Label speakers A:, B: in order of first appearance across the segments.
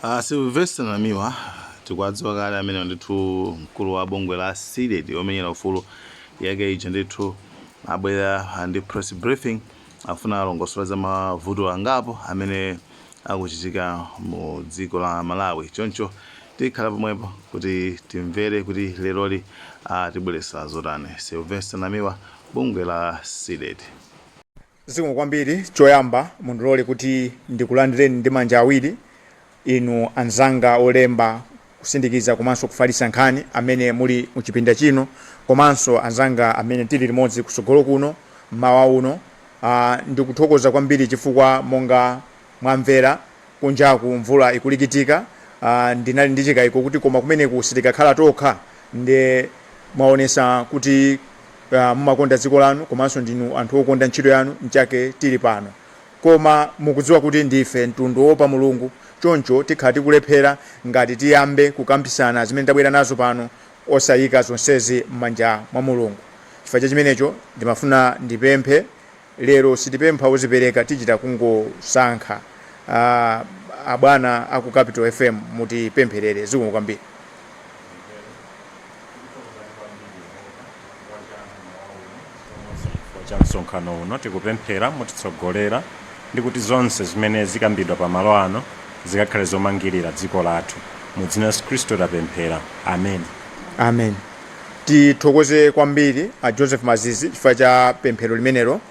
A: Sylvester Namiwa, tikuwadziwa kale amene ndithu mkulu wa bungwe la CDEDI omenyera ufulu yake ija, ndithu abwera ndi press briefing, afuna alongosola za mavuto angapo amene akuchitika mu dziko la Malawi. Choncho tikhala pomwepo kuti timvere kuti leroli tibweretsa zotani. Sylvester Namiwa, bungwe la CDEDI.
B: Zikomo kwambiri. Choyamba mundilole kuti ndikulandireni ndi manja awiri inu anzanga olemba, kusindikiza komanso kufalitsa nkhani amene muli muchipinda chino, komanso anzanga amene tili limodzi kutsogolo kuno mmawa uno. Ndikuthokoza kwambiri chifukwa monga mwamvera kunjaku mvula ikulikitika. Ndinali ndi chikayiko kuti koma kumeneku sitikakhala tokha, nde mwaonesa kuti mumakonda dziko lanu komanso ndinu anthu okonda ntchito yanu, nchake tili pano. Koma mukudziwa kuti ndife mtundu woopa Mulungu, choncho tikhala tikulephera ngati tiyambe kukambitsana zimene tabwera nazo pano osayika zonsezi m'manja mwa Mulungu. Chifukwa cha chimenecho ndimafuna ndipemphe, lero sitipempha ozipereka, tichita kungosankha. Abwana aku Capital FM mutipempherere. Zikomo kwambiri.
C: Chifukwa cha msonkhano uno, tikupemphera mutitsogolera ndi kuti zonse zimene zikambidwa pamalo ano zikakhale zomangirira dziko lathu. Mu dzina la Yesu Khristu tapemphera, amen.
B: Amen. Tithokoze kwambiri a Joseph Mazizi chifukwa cha pemphero limenelo.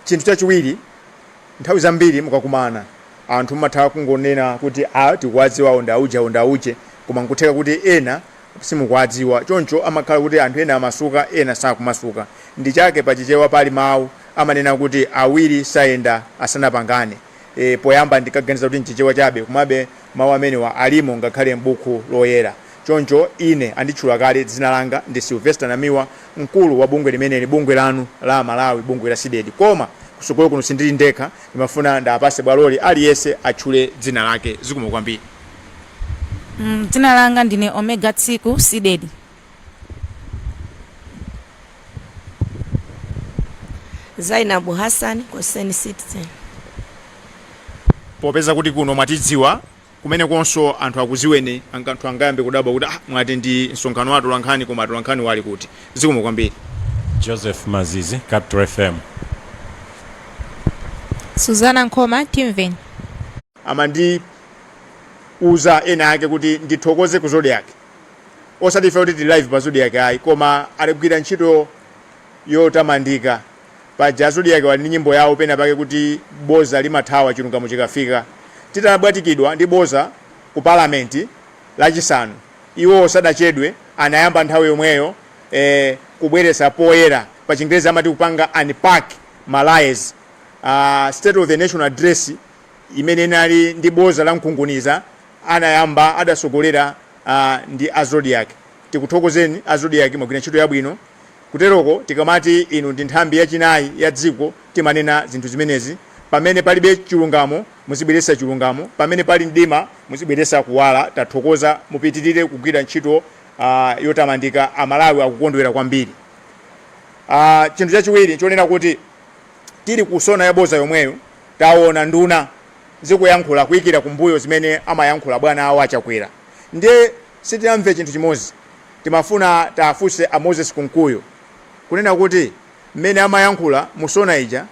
B: Chinthu chachiwiri, nthawi zambiri mukakumana anthu mumatha kungonena kuti a tikuwadziwawo ndi auje, awo ndi auje, koma nkutheka kuti ena simukuwadziwa. Choncho amakhala kuti anthu ena amasuka, ena sakumasuka. Ndi chake pachichewa pali mawu amanena kuti awiri sayenda asanapangane. Poyamba ndikaganiza kuti nchichewa chabe, komabe mawu amenewa alimo ngakhale m'buku loyera. Choncho ine anditchula kale, dzina langa ndi Sylvester Namiwa, mkulu wa bungwe limeneli, bungwe lanu la Amalawi, bungwe la CDEDI. Koma kusogolo kuno sindili ndekha, ndimafuna ndapase bwaloli, aliyense atchule dzina lake. Zikomo kwambiri.
D: Dzina langa ndine Omega Tsiku, CDEDI.
E: Zainabu Hassan, Concerned Citizen.
B: Popeza kuti kuno mwatidziwa, kumenekonso anthu akuziweni, anthu angayambe kudabwa kuti ah, mwati ndi msonkhano wa atolankhani, koma atolankhani wali kuti? Zikomo kwambiri.
C: Joseph Mazizi, Capital FM.
D: Suzana Nkhoma, Timveni.
B: Amandiuza ena ake kuti ndithokoze ku Zodiak, osati ife kuti tili live pa Zodiak ayi, koma aligwira ntchito yotamandika. Paja Zodiak wali ndi nyimbo yawo pena pake kuti boza limathawa chilungamo chikafika. Titabwatikidwa ndi boza ku parliament Lachisanu, iwo sadachedwe, anayamba nthawi yomweyo kubweresa poyera, pa Chingerezi amati kupanga unpack ma lies. State of the Nation Address imene inali ndi boza la mkunguniza anayamba adasogolera ndi a Zodiak. Tikuthokozeni a Zodiak, mwagwira ntchito yabwino. Kuteroko tikamati inu ndi nthambi yachinayi ya dziko timanena zinthu zimenezi. Pamene palibe chilungamo muzibweretsa chilungamo, pamene pali mdima muzibweretsa kuwala. Tathokoza, mupitirire kugwira ntchito yotamandika. Amalawi akukondwera kwambiri. Chinthu chachiwiri chonena kuti tili ku SONA yaboza yomweyo, taona nduna zikuyankhula kuyikira kumbuyo zimene amayankhula bwana awo aChakwera, ndiye sitinamve chinthu chimodzi. Timafuna tafunse a Moses Kunkuyu kunena kuti mmene amayankhula mu SONA ija,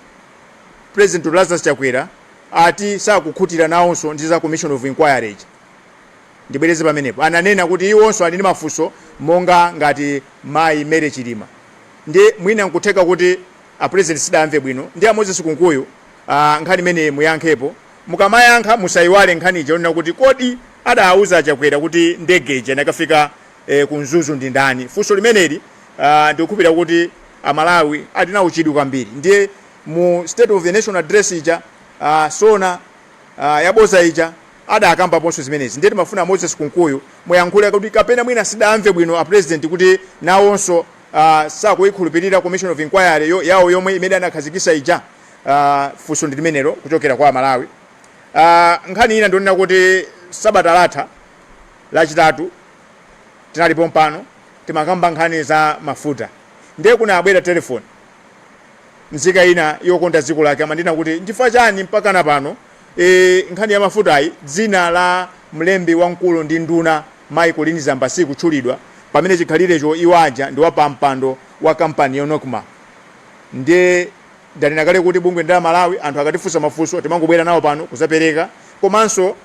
B: President Lazarus Chakwera ati sakukhutira nawonso ndi za Commission of Inquiry ija. Ndibwereze pamenepo, ananena kuti iwonso ali ndi mafunso monga ngati mayi Mary Chilima, ndiye mwina nkutheka kuti a President sidamve bwino. Ndi a Moses Kunkuyu, nkhani imeneyi muyankhepo. Mukamayankha musayiwale nkhani ija yonena kuti kodi adawuza aChakwera kuti ndege ija inakafika ku Mzuzu ndi ndani? Funso limeneli ndikukhulupirira kuti Amalawi ali nawo chidwi kwambiri. Ndiye mu State of the Nation Address ija, SONA yaboza ija, adakambaponso zimenezi. Ndiye timafuna Moses Kunkuyu muyankhule kuti kapena mwina sidamve bwino a President kuti nawonso sakuyikhulupirira Commission of Inquiry yawo yomwe imene anakhazikisa ija. Funso ndi limenelo kuchokera kwa Amalawi. Nkhani ina ndionena kuti sabata latha Lachitatu tinalipo mpano timakamba nkhani za mafuta, ndiye kunabwera telefoni, nzika ina yokonda dziko lake amandina kuti nchifukwa chani mpaka na pano Nkhani ya mafutayi, dzina la mlembi wamkulu ndi nduna Michael Zamba sikutchulidwa, pamene chikhalirecho iwo aja ndi wapampando wa kampani ya NOCMA. Ndiye ndanena kale kuti bungwe ndi la Malawi, anthu akatifunsa mafunso timangobwera nawo pano kuzapereka. Komanso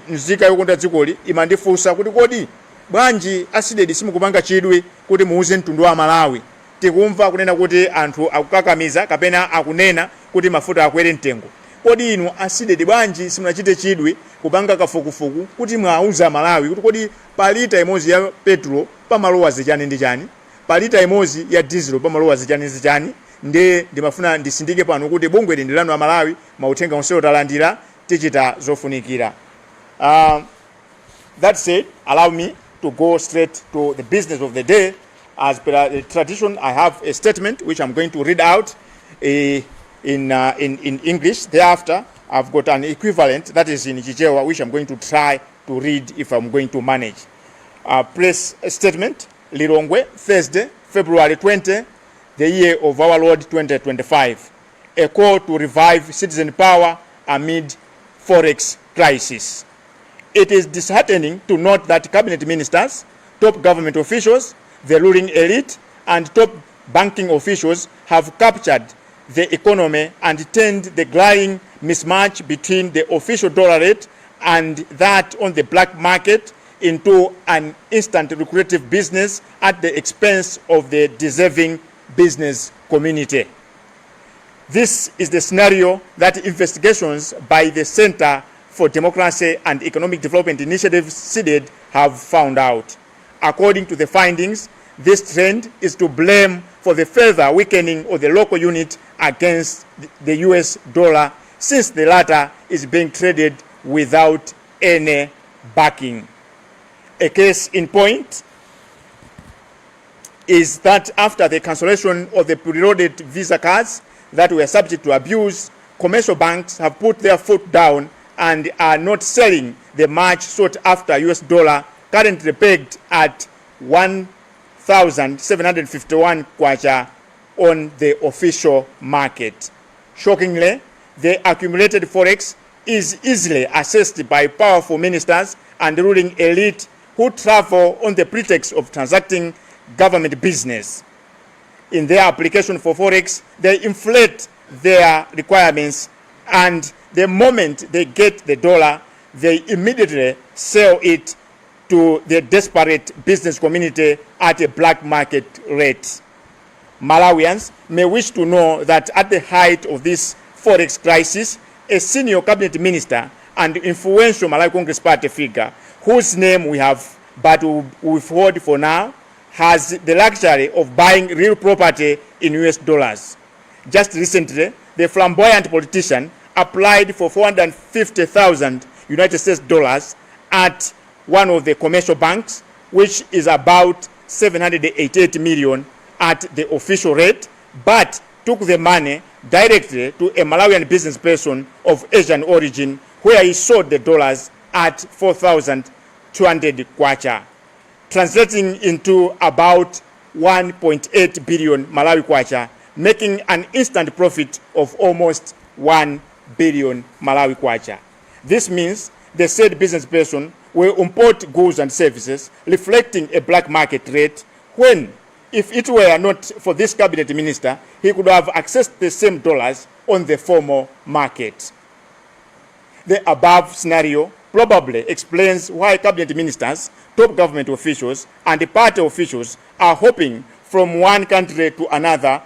B: nzika yokonda dzikoli imandifunsa kuti, kodi bwanji a CDEDI simukupanga chidwi kuti muuze mtundu wa Malawi? Tikumva kunena kuti anthu akukakamiza kapena akunena kuti mafuta akwere mtengo. Kodi inu a CDEDI bwanji simunachite chidwi kupanga kafukufuku kuti mwauza Malawi kuti kodi pa lita imodzi ya petrol pamalowa zichani ndi chani, pa lita imodzi ya diesel pamalowa zichani ndi zichani? Ndiye ndimafuna ndisindike pano kuti bungwe ndi lanu a Malawi, mauthenga onsewo talandira, tichita zofunikira. That said, allow me to go straight to the business of the day. As per the tradition, I have a statement which I'm going to read out in English. Thereafter, I've got an equivalent that is in Chichewa, which I'm going to try to read if I'm going to manage. Press statement, Lilongwe, Thursday, February 20, the year of our Lord 2025. A call to revive citizen power amid forex crisis. It is disheartening to note that cabinet ministers, top government officials, the ruling elite, and top banking officials have captured the economy and turned the glaring mismatch between the official dollar rate and that on the black market into an instant lucrative business at the expense of the deserving business community. This is the scenario that investigations by the Center for Democracy and Economic Development Initiative, CDEDI, have found out. According to the findings, this trend is to blame for the further weakening of the local unit against the US dollar, since the latter is being traded without any backing. A case in point is that after the cancellation of the preloaded Visa cards that were subject to abuse, commercial banks have put their foot down and are not selling the much sought after US dollar, currently pegged at 1,751 kwacha on the official market. Shockingly, the accumulated forex is easily accessed by powerful ministers and ruling elite who travel on the pretext of transacting government business. In their application for forex, they inflate their requirements, and the moment they get the dollar, they immediately sell it to the desperate business community at a black market rate. Malawians may wish to know that at the height of this forex crisis, a senior cabinet minister and influential Malawi Congress Party figure, whose name we have but withhold for now, has the luxury of buying real property in US dollars. Just recently, the flamboyant politician applied for 450,000 United States dollars at one of the commercial banks, which is about 788 million at the official rate, but took the money directly to a Malawian business person of Asian origin, where he sold the dollars at 4,200 kwacha, translating into about 1.8 billion Malawi kwacha, making an instant profit of almost 1 billion Malawi kwacha. This means the said business person will import goods and services reflecting a black market rate when, if it were not for this cabinet minister, he could have accessed the same dollars on the formal market. The above scenario probably explains why cabinet ministers, top government officials, and party officials are hopping from one country to another,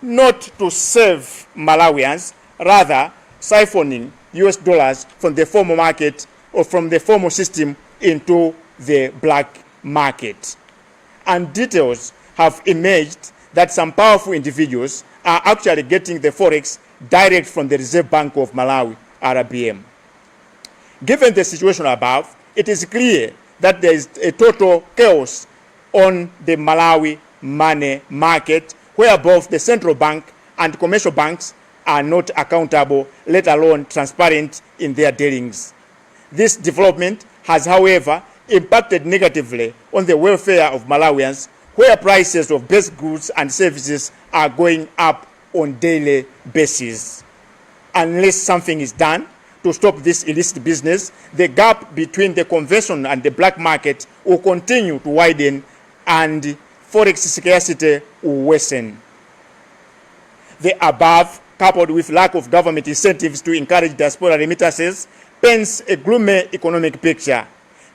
B: not to save Malawians, rather siphoning US dollars from the formal market or from the formal system into the black market. And details have emerged that some powerful individuals are actually getting the forex direct from the Reserve Bank of Malawi, RBM. Given the situation above, it is clear that there is a total chaos on the Malawi money market, where both the central bank and commercial banks are not accountable, let alone transparent in their dealings. This development has, however, impacted negatively on the welfare of Malawians, where prices of basic goods and services are going up on daily basis. Unless something is done, to stop this illicit business, the gap between the conventional and the black market will continue to widen and forex scarcity will worsen. The above, coupled with lack of government incentives to encourage diaspora remittances, paints a gloomy economic picture.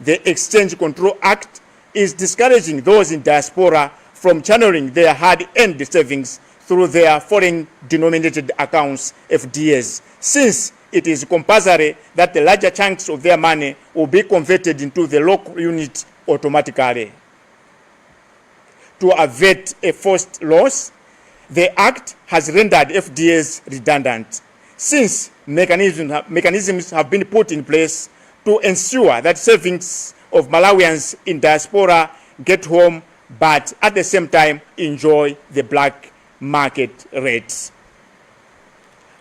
B: The Exchange Control Act is discouraging those in diaspora from channeling their hard-earned savings through their foreign denominated accounts, FDAs, since it is compulsory that the larger chunks of their money will be converted into the local unit automatically. To avert a forced loss, the Act has rendered FDAs redundant, since mechanisms have been put in place to ensure that savings of Malawians in diaspora get home, but at the same time enjoy the black market rates.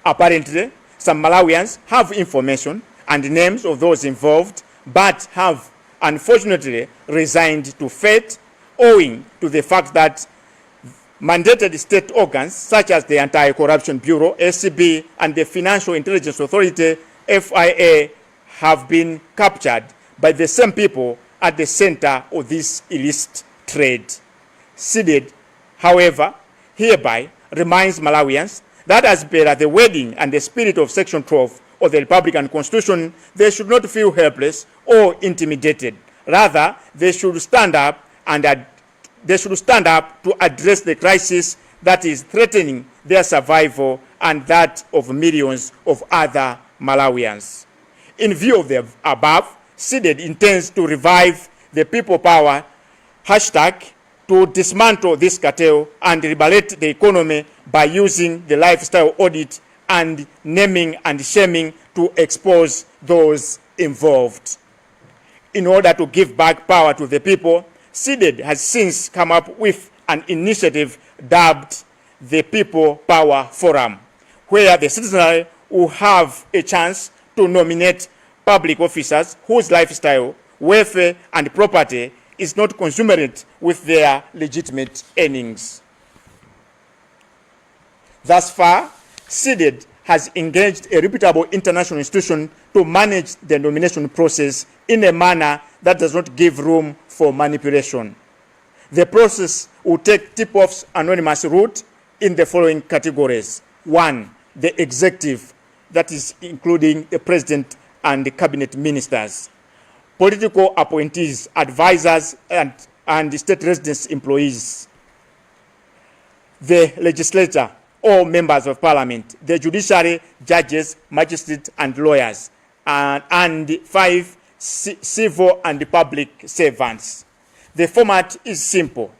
B: Apparently, some Malawians have information and names of those involved, but have unfortunately resigned to fate owing to the fact that mandated state organs such as the Anti-Corruption Bureau, ACB, and the Financial Intelligence Authority, FIA, have been captured by the same people at the center of this illicit trade. CDEDI, however, hereby reminds Malawians that as per the wording and the spirit of Section 12 of the Republican Constitution, they should not feel helpless or intimidated. Rather, they should stand up to address the crisis that is threatening their survival and that of millions of other Malawians. In view of the above, CDEDI intends to revive the People Power hashtag to dismantle this cartel and liberate the economy by using the lifestyle audit and naming and shaming to expose those involved. In order to give back power to the people, CDEDI has since come up with an initiative dubbed the People Power Forum, where the citizenry will have a chance to nominate public officers whose lifestyle, welfare, and property is not commensurate with their legitimate earnings. Thus far, CDEDI has engaged a reputable international institution to manage the nomination process in a manner that does not give room for manipulation. The process will take tip-offs anonymous route in the following categories. One, the executive, that is including the president and the cabinet ministers. Political appointees, advisors, and state residence employees. The legislature, all members of parliament, the judiciary, judges, magistrates, and lawyers, and five, civil and public servants. The format is simple.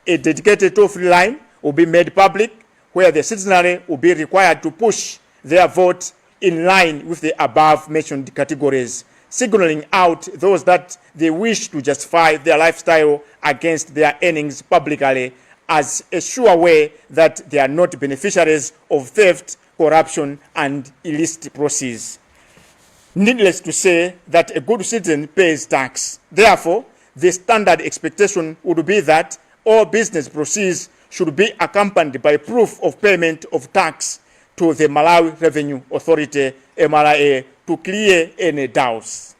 B: A dedicated toll-free line will be made public where the citizenry will be required to push their vote in line with the above mentioned categories, signaling out those that they wish to justify their lifestyle against their earnings publicly as a sure way that they are not beneficiaries of theft, corruption, and illicit proceeds. Needless to say that a good citizen pays tax. Therefore, the standard expectation would be that all business proceeds should be accompanied by proof of payment of tax to the Malawi Revenue Authority, MRA, to clear any doubts.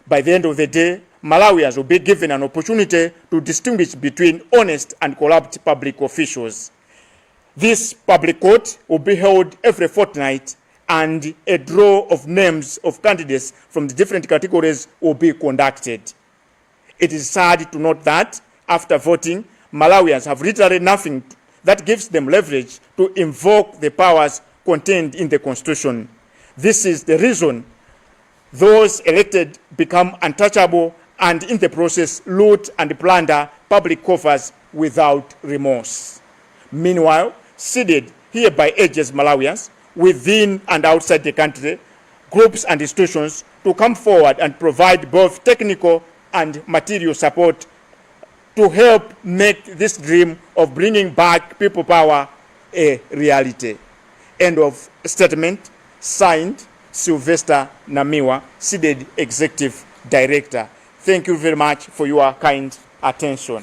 B: By the end of the day, Malawians will be given an opportunity to distinguish between honest and corrupt public officials. This public court will be held every fortnight, and a draw of names of candidates from the different categories will be conducted. It is sad to note that after voting, Malawians have literally nothing that gives them leverage to invoke the powers contained in the constitution. This is the reason those elected become untouchable and in the process loot and plunder public coffers without remorse. Meanwhile, CDEDI hereby urges Malawians within and outside the country, groups and institutions to come forward and provide both technical and material support to help make this dream of bringing back people power a reality. End of statement. Signed, Sylvester Namiwa, CDEDI Executive Director. Thank you very much for your kind attention.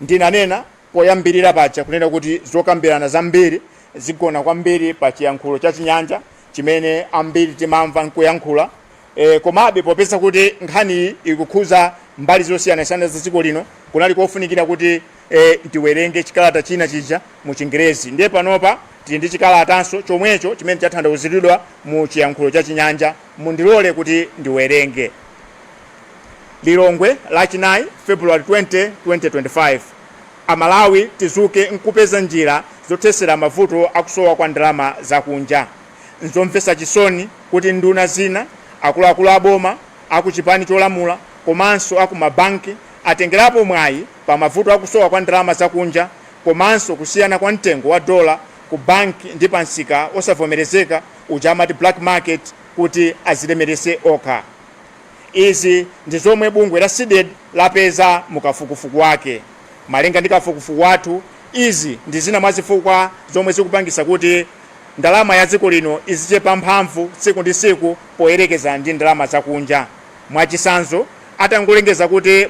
B: Ndinanena poyambirira paja kunena kuti zokambirana zambiri zigona kwambiri pa chiyankhulo cha Chinyanja. Chimene ambiri timamva nkuyankhula. Komabe popeza kuti nkhaniyi ikukhuza mbali zosiyanasiyana za dziko lino, kunali kofunikira kuti tiwerenge chikalata china chija mu Chingerezi. Ndiye panopa tili ndi chikalatanso chomwecho chimene chatanthauziridwa mu chiyankhulo cha Chinyanja. Mundilole kuti ndiwerenge. Lilongwe, Lachinayi, February 20, 2025. Amalawi, tizuke nkupeza njira zothetsera mavuto akusowa kwa ndalama zakunja. Nzomvetsa chisoni kuti nduna zina, akuluakulu aboma, akuchipani cholamula komanso aku mabanki atengerapo mwayi pa mavuto akusowa kwa ndalama zakunja komanso kusiyana kwa mtengo wa dola ku banki ndi pa msika osavomerezeka uja amati black market kuti azilemerese okha. Izi ndi zomwe bungwe la CDEDI lapeza mu kafukufuku wake. Malinga ndi kafukufuku wathu, izi ndi zina mwa zifukwa zomwe zikupangisa kuti ndalama ya dziko lino izichepa mphamvu tsiku ndi tsiku poyerekeza ndi ndalama zakunja. Mwachitsanzo, atangolengeza kuti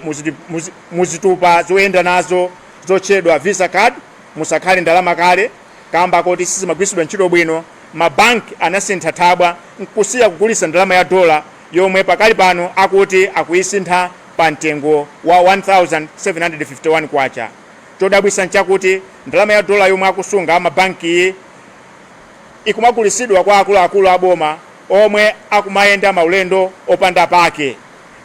B: muzitupa zoyenda nazo zotchedwa Visa card musakhale ndalama kale kamba koti sizimagwiritsidwa ntchito bwino, mabanki anasintha thabwa nkusiya kugulitsa ndalama ya dola yomwe pakali pano akuti akuyisintha pa mtengo wa 1751 kwacha. Chodabwitsa nchakuti ndalama ya dola yomwe akusunga amabankiyi ikumagulitsidwa kwa akuluakulu aboma omwe akumayenda maulendo opanda pake.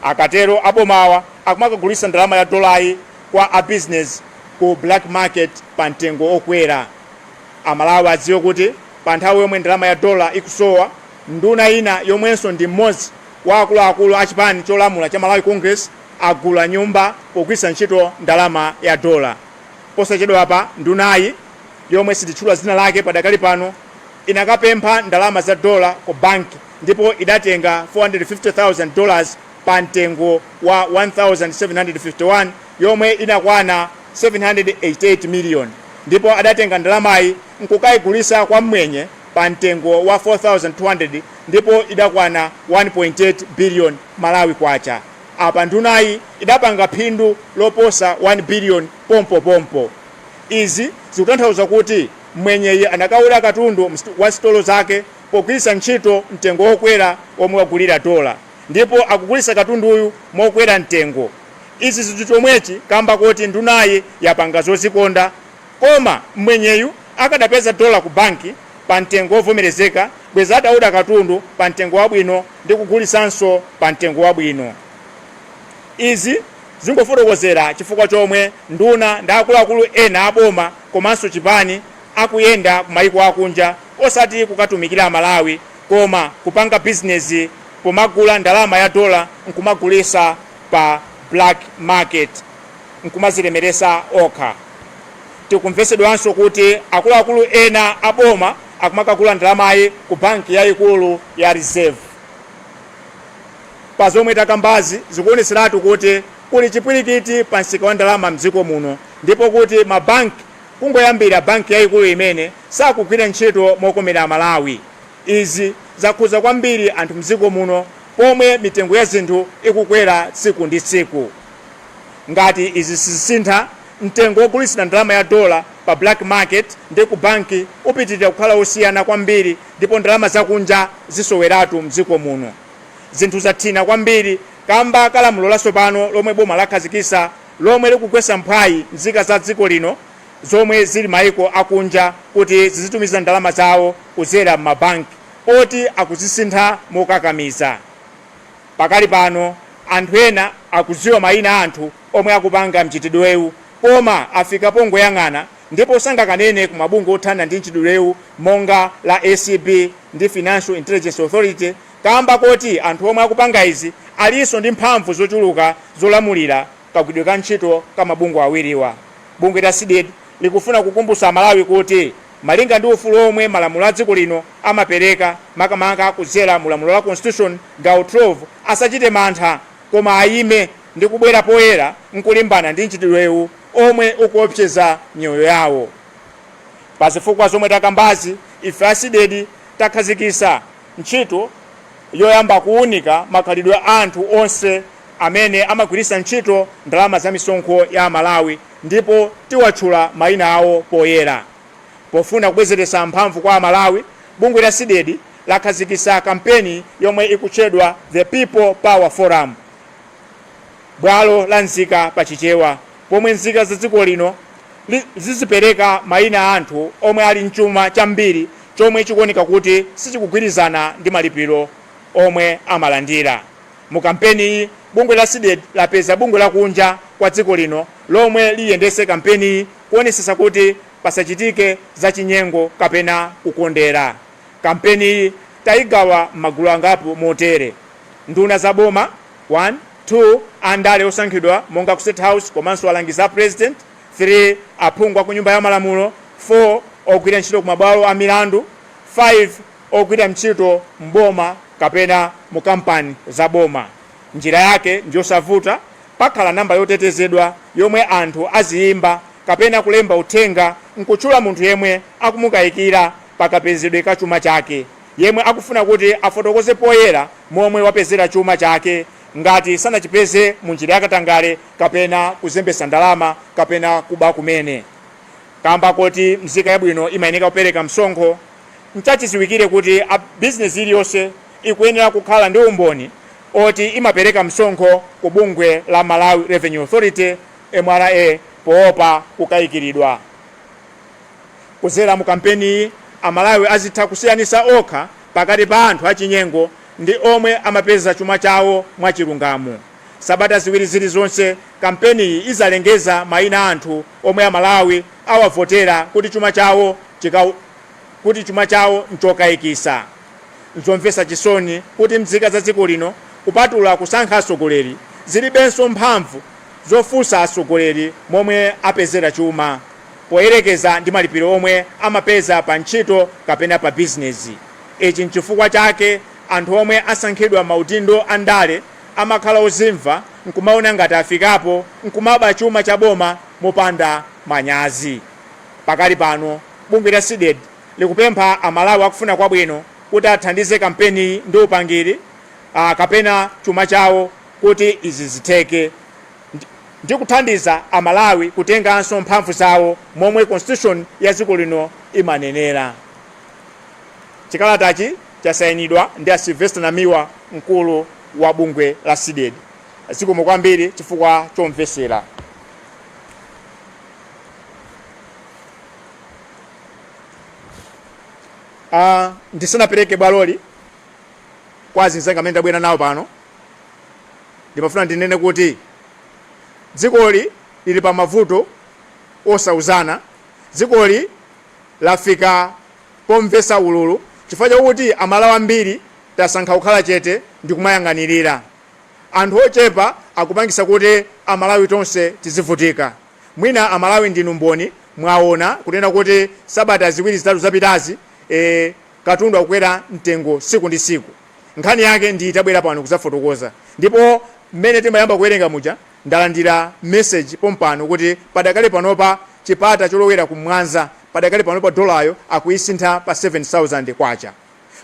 B: Akatero, abomawa akumakagulitsa ndalama ya dolayi kwa a business ku black market pa mtengo okwera. Amalawi adziwe kuti pa nthawi yomwe ndalama ya dola ikusowa, nduna ina yomwenso ndi mmodzi wa akuluakulu a chipani cholamula cha Malawi Congress agula nyumba pogwiritsa ntchito ndalama ya dola. Posachedwapa, ndunayi, yomwe sititchula dzina lake padakali pano, inakapempha ndalama za dola ku banki ndipo idatenga $450,000 pa mtengo wa 1751, yomwe inakwana 788 million, ndipo adatenga ndalamayi nkukayigulitsa kwa mmwenye pa mtengo wa 4200 ndipo idakwana 1.8 billion Malawi kwacha. Apa ndunayi idapanga phindu loposa 1 billion pompopompo. Izi zikutanthauza kuti mwenyeyi anakaoda katundu wa sitolo zake pogwiritsa ntchito mtengo wokwera omwe wagulira dola, ndipo akugulitsa katunduyu mokwera mtengo. Izi zili chomwechi kamba koti ndunayi yapanga zozikonda, koma mwenyeyu akadapeza dola ku banki pa mtengo wovomerezeka, bweza ataoda katundu pa mtengo wabwino ndi kugulitsanso pa mtengo wabwino. Izi zingofotokozera chifukwa chomwe nduna ndi akuluakulu ena aboma komanso chipani akuyenda ku mayiko akunja, osati kukatumikira Amalawi koma kupanga bizinezi pomagula ndalama ya dola nkumagulitsa pa black market nkumazilemeresa okha. Tikumvesedwanso kuti akuluakulu ena aboma akumakagula ndalamayi ku banki yayikulu ya Reserve. Pa zomwe takambazi, zikuonetseratu kuti kuli chipwirikiti pa msika wa ndalama mdziko muno, ndipo kuti mabanki, kungoyambira banki yayikulu imene, sakugwira ntchito mokomera Amalawi. Izi zakhuza kwambiri anthu mdziko muno pomwe mitengo ya zinthu ikukwera tsiku ndi tsiku. Ngati izi sizisintha, mtengo wogulitsira ndalama ya dola pa black market ndi ku banki upitirira kukhala wosiyana kwambiri ndipo ndalama zakunja zisoweratu mdziko muno. Zinthu zathina kwambiri kamba ka lamulo latsopano lomwe boma lakhazikitsa lomwe likugwetsa mphwayi nzika za dziko lino zomwe zili maiko akunja kuti zizitumiza ndalama zawo kudzera m'mabanki poti akuzisintha mokakamiza. Pakali pano anthu ena akudziwa mayina a anthu omwe akupanga mchitidwewu koma afika pongoyang'ana ndipo sangakanene ku mabungwe othana ndi mchitidwewu monga la ACB ndi Financial Intelligence Authority kamba koti anthu omwe akupanga izi alinso ndi mphamvu zochuluka zolamulira kagwiridwe ka ntchito ka mabungwe awiriwa. Bungwe la CDEDI likufuna kukumbutsa Amalawi kuti malinga ndi ufulu omwe malamulo a dziko lino amapereka, makamaka kudzera mu lamulo la Constitution gawo 12, asachite mantha koma ayime ndi kubwera poyera nkulimbana ndi mchitidwewu omwe ukuopseza miyoyo yawo. Pa zifukwa zomwe takambazi, ife a CDEDI takhazikitsa ntchito yoyamba kuunika makhalidwe a anthu onse amene amagwiritsa ntchito ndalama za misonkho ya Amalawi ndipo tiwatchula mayina awo poyera. Pofuna kubwezeretsa mphamvu kwa Amalawi, bungwe la CDEDI lakhazikitsa kampeni yomwe ikutchedwa The People Power Forum, bwalo la nzika pa Chichewa, pomwe nzika za dziko lino zizipereka mayina a anthu omwe ali mchuma chambiri chomwe chikuoneka kuti sichikugwirizana ndi malipiro omwe amalandira. Mu kampeniyi, bungwe la Cdedi lapeza bungwe lakunja kwa dziko lino lomwe liyendese kampeniyi kuonesesa kuti pasachitike zachinyengo kapena kukondera. Kampeniyi tayigawa m'magulu angapo motere: nduna za boma 1, 2, andale osankhidwa monga ku State House komanso alangizi a President 3, aphungu a ku Nyumba ya Malamulo 4, ogwira ntchito ku mabwalo a milandu 5, ogwira ntchito m'boma kapena mu kampani za boma. Njira yake ndiyosavuta, pakhala namba yotetezedwa yomwe anthu aziyimba kapena kulemba uthenga nkutchula munthu yemwe akumukayikira pakapezedwe ka chuma chake, yemwe akufuna kuti afotokoze poyera momwe wapezera chuma chake ngati sanachipeze munjira yakatangale kapena kuzembesa ndalama kapena kuba kumene. Kamba koti mzika yabwino imayeneka kupereka msonkho, nchachidziwikire kuti a bizinesi iliyonse ikuyenera kukhala ndi umboni oti imapereka msonkho ku bungwe la Malawi Revenue Authority, MRA, poopa kukayikiridwa. Kudzera mu kampeniyi, Amalawi azitha kusiyanitsa okha pakati pa anthu achinyengo ndi omwe amapeza chuma chawo mwachilungamo. Sabata ziwiri zilizonse, kampeniyi izalengeza mayina a anthu omwe Amalawi awavotera kuti chuma chawo kuti chuma chawo nchokayikitsa. Nzomvetsa chisoni kuti mzika za dziko lino, kupatula kusankha atsogoleri, zilibenso mphamvu zofunsa atsogoleri momwe apezera chuma poyerekeza ndi malipiro omwe amapeza pa ntchito kapena pa bizinezi. Ichi nchifukwa chake anthu omwe asankhidwa maudindo a ndale amakhala ozimva nkumaona ngati afikapo nkumaba chuma cha boma mopanda manyazi. Pakali pano, bungwe la Cdedi likupempha Amalawi akufuna kwabwino kuti athandize kampeniyi ndi upangiri kapena chuma chawo kuti izi zitheke ndi kuthandiza Amalawi kutenganso mphamvu zawo momwe constitution ya dziko lino imanenera. Chikalatachi chasayinidwa ndi a Sylvester Namiwa, mkulu wa bungwe la Cdedi. Zikomo kwambiri chifukwa chomvesera. Ndisanapereke bwaloli kwa azinzanga amene ndabwera nawo pano, ndimafuna ndinene kuti dzikoli lili pa mavuto osauzana. Dzikoli lafika pomvetsa ululu chifukwa chakuti Amalawi ambiri tasankha kukhala chete ndi kumayang'anirira. Anthu ochepa akupangisa kuti Amalawi tonse tizivutika. Mwina Amalawi ndinu mboni, mwaona kunena kuti sabata ziwiri zitatu zapitazi katundu akukwera mtengo tsiku ndi tsiku. Nkhani yake ndi tabwera pano kudzafotokoza. Ndipo mmene timayamba kuwerenga muja, ndalandira message pompano kuti padakali panopa chipata cholowera ku Mwanza padakali panopa dolayo akuyisintha pa 7,000 kwacha.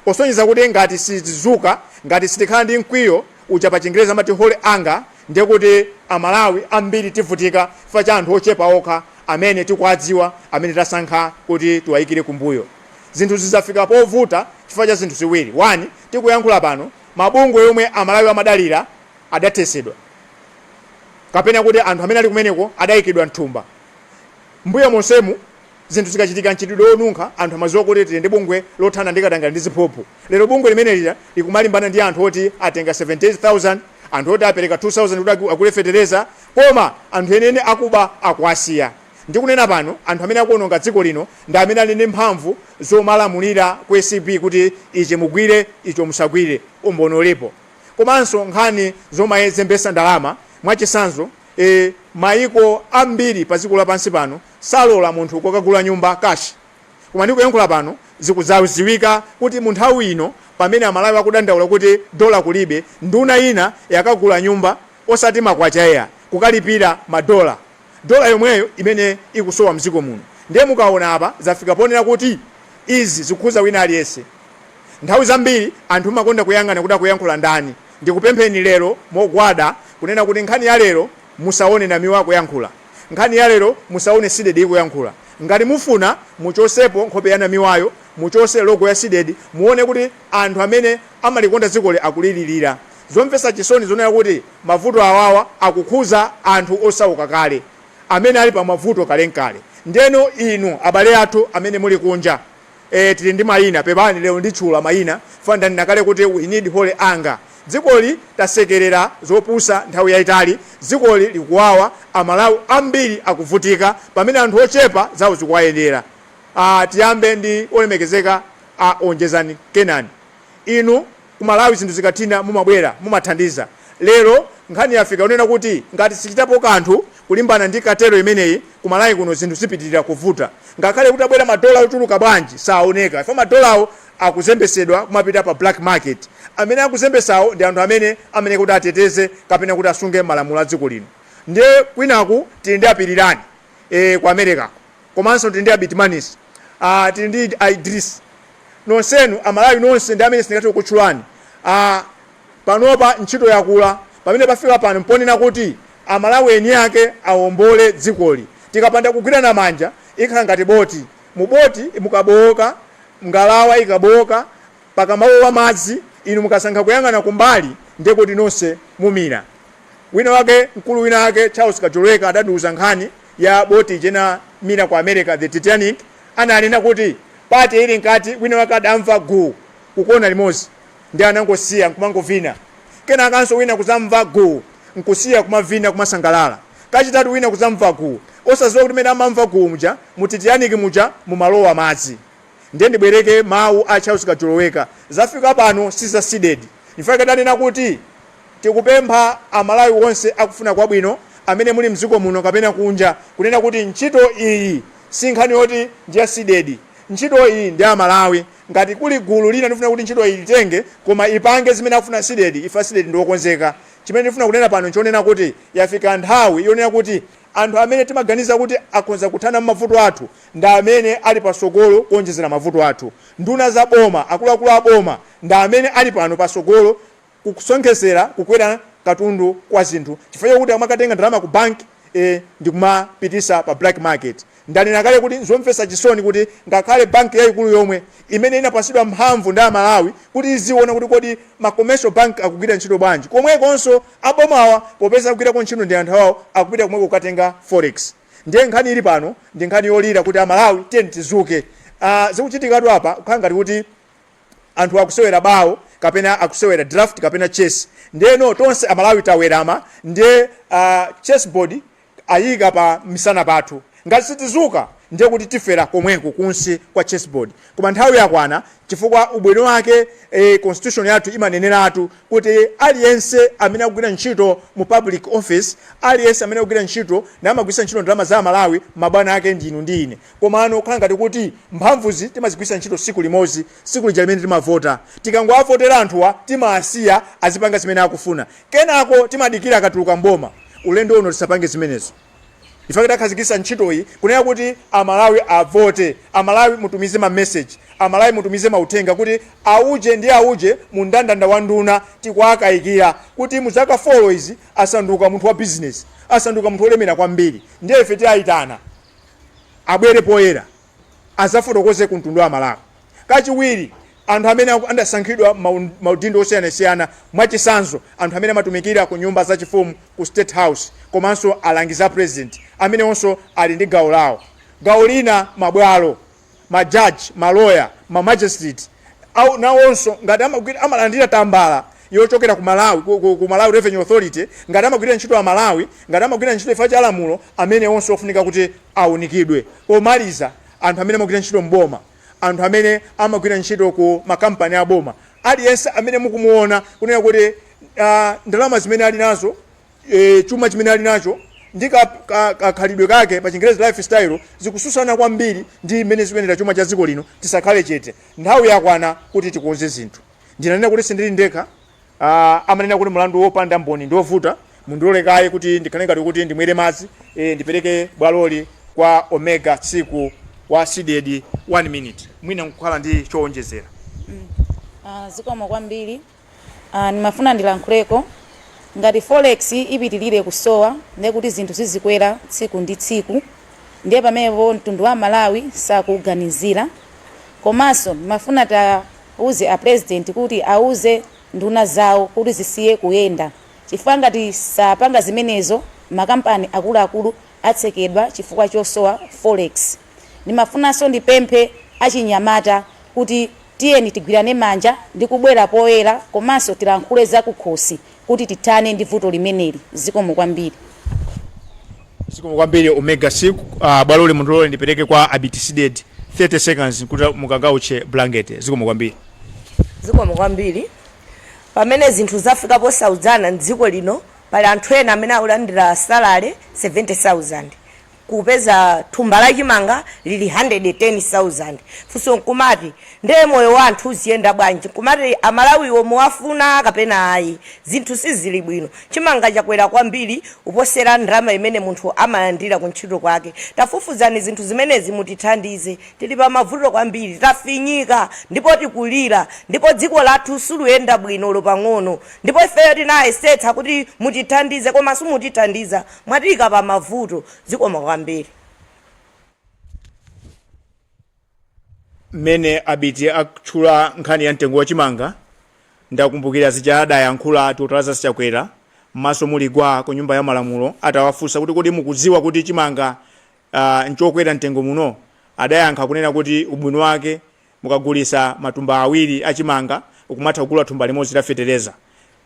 B: Kusonyeza kuti ngati sitidzuka, ngati sitikhala ndi mkwiyo uja pa Chingerezi amati holy anger, ndiye kuti Amalawi ambiri tivutika chifukwa cha anthu ochepa okha amene tikuwadziwa, amene tasankha kuti tiwayikire kumbuyo. Zinthu zizafika povuta chifukwa cha zinthu ziwiri. 1, tikuyankhula pano, mabungwe omwe Amalawi amadalira adathetsedwa kapena kuti anthu amene ali kumeneko adayikidwa mthumba. Mbuyo monsemu zinthu zikachitika mchitidwe wonunkha, anthu amadziwa kuti tili ndi bungwe lothana ndi katangale ndi ziphuphu. Lero bungwe limene lija likumalimbana ndi anthu oti atenga 78,000, anthu oti apereka 2,000 kuti agule fetereza, koma anthu enieni akuba akuwasiya. Ndikunena pano, anthu amene akuononga dziko lino ndi amene ali ndi mphamvu zomalamulira ku ACB kuti ichi mugwire, icho musagwire. Umboni ulipo. Komanso nkhani zomayezembesa ndalama, mwachitsanzo, mayiko ambiri pa dziko lapansi pano salola munthu kukagula nyumba cash. Koma ndikuyankhula pano zikudzadziwika kuti mu nthawi ino pamene Amalawi akudandaula kuti dola kulibe, nduna ina yakagula nyumba osati makwacha iya, kukalipira ma dola. Dola yomweyo imene ikusowa mdziko muno. Ndiye mukaona apa zafika ponena kuti izi zikukhuza wina aliyense. Nthawi zambiri anthu mumakonda kuyang'ana kuti akuyankhula ndani. Ndikupempheni lero mogwada kunena kuti nkhani ya lero musaone Namiwa akuyankhula. Nkhani ya lero musaone Cdedi ikuyankhula. Ngati mufuna muchosepo nkhope ya Namiwayo. Muchose logo ya CDEDI, muone kuti anthu amene amalikonda dzikoli akulilirira. Zomvetsa chisoni zonena kuti mavuto awawa akukhuza anthu osauka kale, amene ali pa mavuto kalenkale. Ndeno inu abale athu amene muli kunja, tili ndi mayina, pepani lero nditchula mayina, fandanena kale kuti we need holy anger. Dzikoli tasekerera zopusa nthawi yayitali. Dzikoli likuwawa, Amalawi ambiri akuvutika pamene anthu ochepa zawo zikuwayendera. Tiyambe ndi olemekezeka a Onjezani Kenani. Inu ku Malawi zinthu zikathina mumabwera, mumathandiza. Lero nkhani yafika yonena kuti ngati sichitapo kanthu kulimbana ndi cartel imeneyi, ku Malawi kuno zinthu zipitirira kuvuta. Ngakhale kuti abwera madola ochuluka bwanji, saoneka ifa madolawo akuzembesedwa kumapita pa black market. Amene akuzembesawo ndi anthu amene kuti ateteze kapena kuti asunge malamulo a dziko lino. Ndiye kwinaku tili ndi Apirirani ku America, komanso tili ndi Abitimanis, tili ndi Idris. Nonsenu Amalawi nonse ndi amene sindingathe kukutchulani. Panopa ntchito yakula. Pamene pafika pano mponena kuti Amalawi eni ake awombole dzikoli. Tikapanda kugwirana manja, ikhala ngati boti. Mu boti mukabowoka, ngalawa ikabowoka, pakamalowa madzi, inu mukasankha kuyang'ana kumbali, ndiye kuti nonse mumira. Wina wake, mkulu wina wake, Charles Kajoloweka, adatiuza nkhani ya boti ija inamira ku America, the Titanic. Ananena kuti party ili mkati, wina wake adamva guu kukona limodzi, ndi anangosiya nkumangovina. Kenakanso wina kuzamva guu, nkusiya kumavina, kumasangalala. Kachitatu wina kuzamva guu, osadziwa kuti mene amamva guu muja, mu Titanic muja mumalowa madzi. Ndiye ndibwereke mawu a Charles Kajoloweka: zafika pano si za CDEDI. Ndifake tanena kuti tikupempha Amalawi onse akufuna kwabwino amene muli mdziko muno kapena kunja kunena kuti ntchito iyi si nkhani yoti ndi ya CDEDI. Ntchito iyi ndi Amalawi. Ngati kuli gulu lina ndifuna kuti ntchito iyi litenge koma ipange zimene akufuna CDEDI, ife CDEDI ndi okonzeka. Chimene ndifuna kunena pano nchonena kuti yafika nthawi yonena kuti anthu amene timaganiza kuti akhoza kuthana mavuto athu ndi amene ali pasogolo kuonjezera mavuto athu. Nduna za boma, akuluakulu a boma ndi amene ali pano pasogolo kusonkhezera kukwera katundu kwa zinthu, chifukwa chakuti amakatenga ndalama ku banki ndikumapitisa pa black market. Ndanena kale kuti nzomvetsa chisoni kuti ngakhale banki yayikulu yomwe imene inapasidwa mphamvu ndi Amalawi kuti iziona kuti kodi ma commercial bank akugwira ntchito bwanji, komwekonso abomawa, popeza akugwirako ntchito ndi anthu awo, akupita komweko kukatenga forex. Ndiye nkhani ili pano ndi nkhani yolira kuti Amalawi tiyeni tizuke. Zikuchitikatu apa kukhala ngati kuti anthu akusewera bawo kapena akusewera draft kapena chess. Ndiyeno tonse Amalawi tawerama, ndiye chessboard ayika pa misana pathu. Ngati sitizuka, ndiye kuti tifera komweko kunsi kwa chessboard. Koma nthawi yakwana, chifukwa ubwino wake constitution yathu imaneneratu kuti aliyense amene akugwira ntchito mu public office, aliyense amene akugwira ntchito namagwiritsa ntchito ndalama za Amalawi, mabwana ake ndinu ndi ine. Komano kukhala ngati kuti mphamvuzi timazigwiritsa ntchito tsiku limodzi, tsiku lija limene timavota. Tikangoavotera anthuwa, timawasiya azipanga zimene akufuna, kenako timadikira akatuluka mboma. Ulendo uno tisapange zimenezo. Ife takhazikitsa ntchitoyi kunena kuti Amalawi avote. Amalawi mutumize ma message, Amalawi mutumize mauthenga kuti auje ndi auje mu mndandanda wa nduna tikuakayikira kuti mu zaka 4 izi asanduka munthu wa business, asanduka munthu wolemera kwambiri. Ndiye ife tiyayitana abwere poyera azafotokoze ku mtundu wa Malawi. Kachiwiri, anthu amene adasankhidwa maudindo osiyanasiyana, mwachisanzo anthu amene amatumikira ku nyumba zachifumu, ku State House, komanso alangizi a president, amene onso ali ndi gawo lawo. Gawo lina, mabwalo, majaji, maloya, ma magistrate au nawonso ngati amalandira tambala yochokera ku Malawi, ku Malawi Revenue Authority, ngati amagwira ntchito a Malawi, ngati amagwira ntchito ifa cha lamulo, amene onse ofunika kuti awunikidwe. Pomaliza, anthu amene amagwira ntchito mboma, anthu amene amagwira ntchito ku makampani aboma, aliyense amene mukumuona kunena kuti ndalama zimene ali nazo, chuma chimene ali nacho ndi kakhalidwe kake, pa Chingerezi lifestyle, zikususana kwambiri ndi mmene zikuyendera chuma cha dziko lino, tisakhale chete. Nthawi yakwana kuti tikonze zinthu. Ndinanena kuti sindili ndekha. Amanena kuti mlandu wopanda mboni ndiovuta. Mundilolekaye kuti ndikhale ngati kuti ndimwere madzi, ndipereke bwaloli kwa Omega Tsiku wa CDEDI, 1 minute, mwina nkukhala ndi chowonjezera.
D: Zikomo kwambiri. Ndimafuna ndilankhuleko ngati forex ipitilire kusowa, ndiye kuti zinthu zizikwera tsiku ndi tsiku. Ndiye pamenepo mtundu wa Malawi sakuuganizira. Komanso ndimafuna tauze a President kuti auze nduna zawo kuti zisiye kuyenda, chifukwa ngati sapanga zimenezo, makampani akuluakulu atsekedwa chifukwa chosowa forex. Ndimafunanso ndipemphe achinyamata kuti tiyeni tigwirane manja ndi kubwera poyera, komanso tilankhule zakukhosi kuti tithane ndi vuto limeneli. Zikomo kwambiri.
B: Zikomo kwambiri, Omega 6. Bwaloli mundilole ndipereke kwa Abiti CDEDI 30 seconds kuti mukagauche blanket. Zikomo kwambiri.
E: Zikomo kwambiri. Pamene zinthu zafika posaudzana mdziko lino, pali anthu ena amene akulandira salary 70,000, kupeza thumba la chimanga lili 110,000. Funso nkumati, ndiye moyo wa anthu uziyenda bwanji? Nkumati, Amalawiwo muwafuna kapena ayi? Zinthu sizili bwino. Chimanga chakwera kwambiri uposera ndalama imene munthu amalandira ku ntchito kwake. Tafufuzani zinthu zimenezi, mutithandize. Tili pa mavuto kwambiri, tafinyika ndipo tikulira, ndipo dziko lathu siluyenda bwino pang'ono. Ndipo ifeyo tinayesetsa kuti mutithandize, koma simutithandiza, mwatiyika pa mavuto. Zikomo kwambiri.
B: Mmene Abiti akutchula nkhani ya mtengo wa chimanga, ndakumbukira zija adayankhula Dr Lazarus Chakwera m'maso muli gwa ku Nyumba ya Malamulo, atawafunsa kuti, "Kodi mukudziwa kuti chimanga nchokwera mtengo muno?" Adayankha kunena kuti ubwino wake mukagulisa matumba awiri achimanga, ukumatha kugula thumba limodzi la fetereza.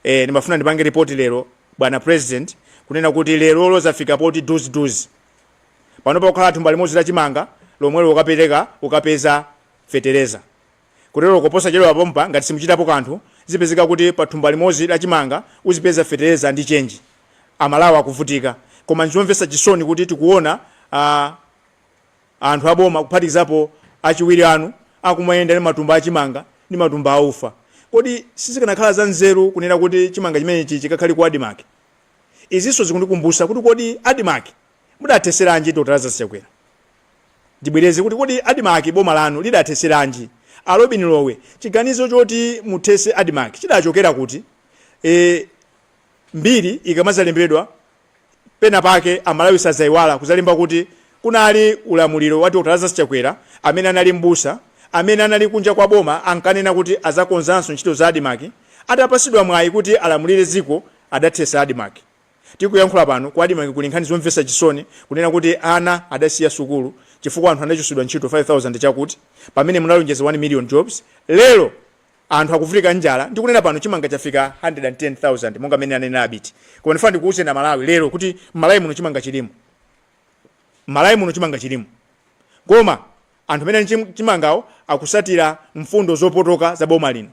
B: Ndimafuna ndipange ripoti lero, bwana President, kunena kuti lerolo zafika poti duziduzi pano pakukhala thumba limodzi la chimanga lomwelo ukapereka ukapeza fetereza. Kutero posachedwa pompa, ngati simuchitapo kanthu, zipezeka kuti pa thumba limodzi la chimanga uzipeza fetereza ndi chenji. Amalawi akuvutika, koma nzomvetsa chisoni kuti tikuona anthu aboma, kuphatikizapo achiwiri anu, akumayenda ndi matumba achimanga ndi matumba aufa. Kodi sizikanakhala za nzeru kunena kuti chimanga chimenechi chikakhale ku ADMARC? Izinso zikundikumbusa kuti, kodi ADMARC mudatheseranji, Dr Lazarus Chakwera? Ndibwereze kuti, kodi ADMARC boma lanu lidatheseranji? A Robin Lowe, chiganizo choti muthese ADMARC chidachokera kuti? Mbiri ikamazalembedwa pena pake, Amalawi sazayiwala kuzalemba kuti kunali ulamuliro wa Dr Lazarus Chakwera, amene anali mbusa, amene anali kunja kwa boma, ankanena kuti azakonzanso ntchito za ADMARC. Atapasidwa mwayi kuti alamulire dziko, adathesa ADMARC. Tikuyankhula pano, ku ADMARC kuli nkhani zomvetsa chisoni, kunena kuti ana adasiya sukulu chifukwa anthu anachotsedwa ntchito 5000 chakuti, pamene munalonjeza 1 million jobs. Lero anthu akuvutika njala. Ndikunena pano chimanga chafika 110,000, monga mmene anenera Abiti. Koma ndifuna ndikuwuzeni Amalawi lero kuti m'Malawi muno chimanga chilimo, m'Malawi muno chimanga chilimo, koma anthu amene ali chimangawo akusatira mfundo zopotoka za boma lino,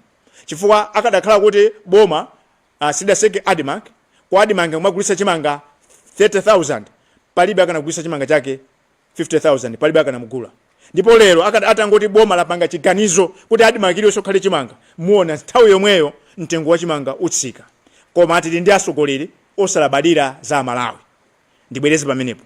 B: chifukwa akadakhala kuti boma sidatseke ADMARC, ku ADMARC kumagulitsa chimanga 30,000, palibe akanagulitsa chimanga chake 50,000, palibe akanamugula. Ndipo lero atangoti boma lapanga chiganizo kuti ADMARC iliyonse kukhale chimanga, muona nthawi yomweyo mtengo wa chimanga utsika. Koma tili ndi atsogoleri osalabadira za Amalawi. Ndibwereze pamenepo,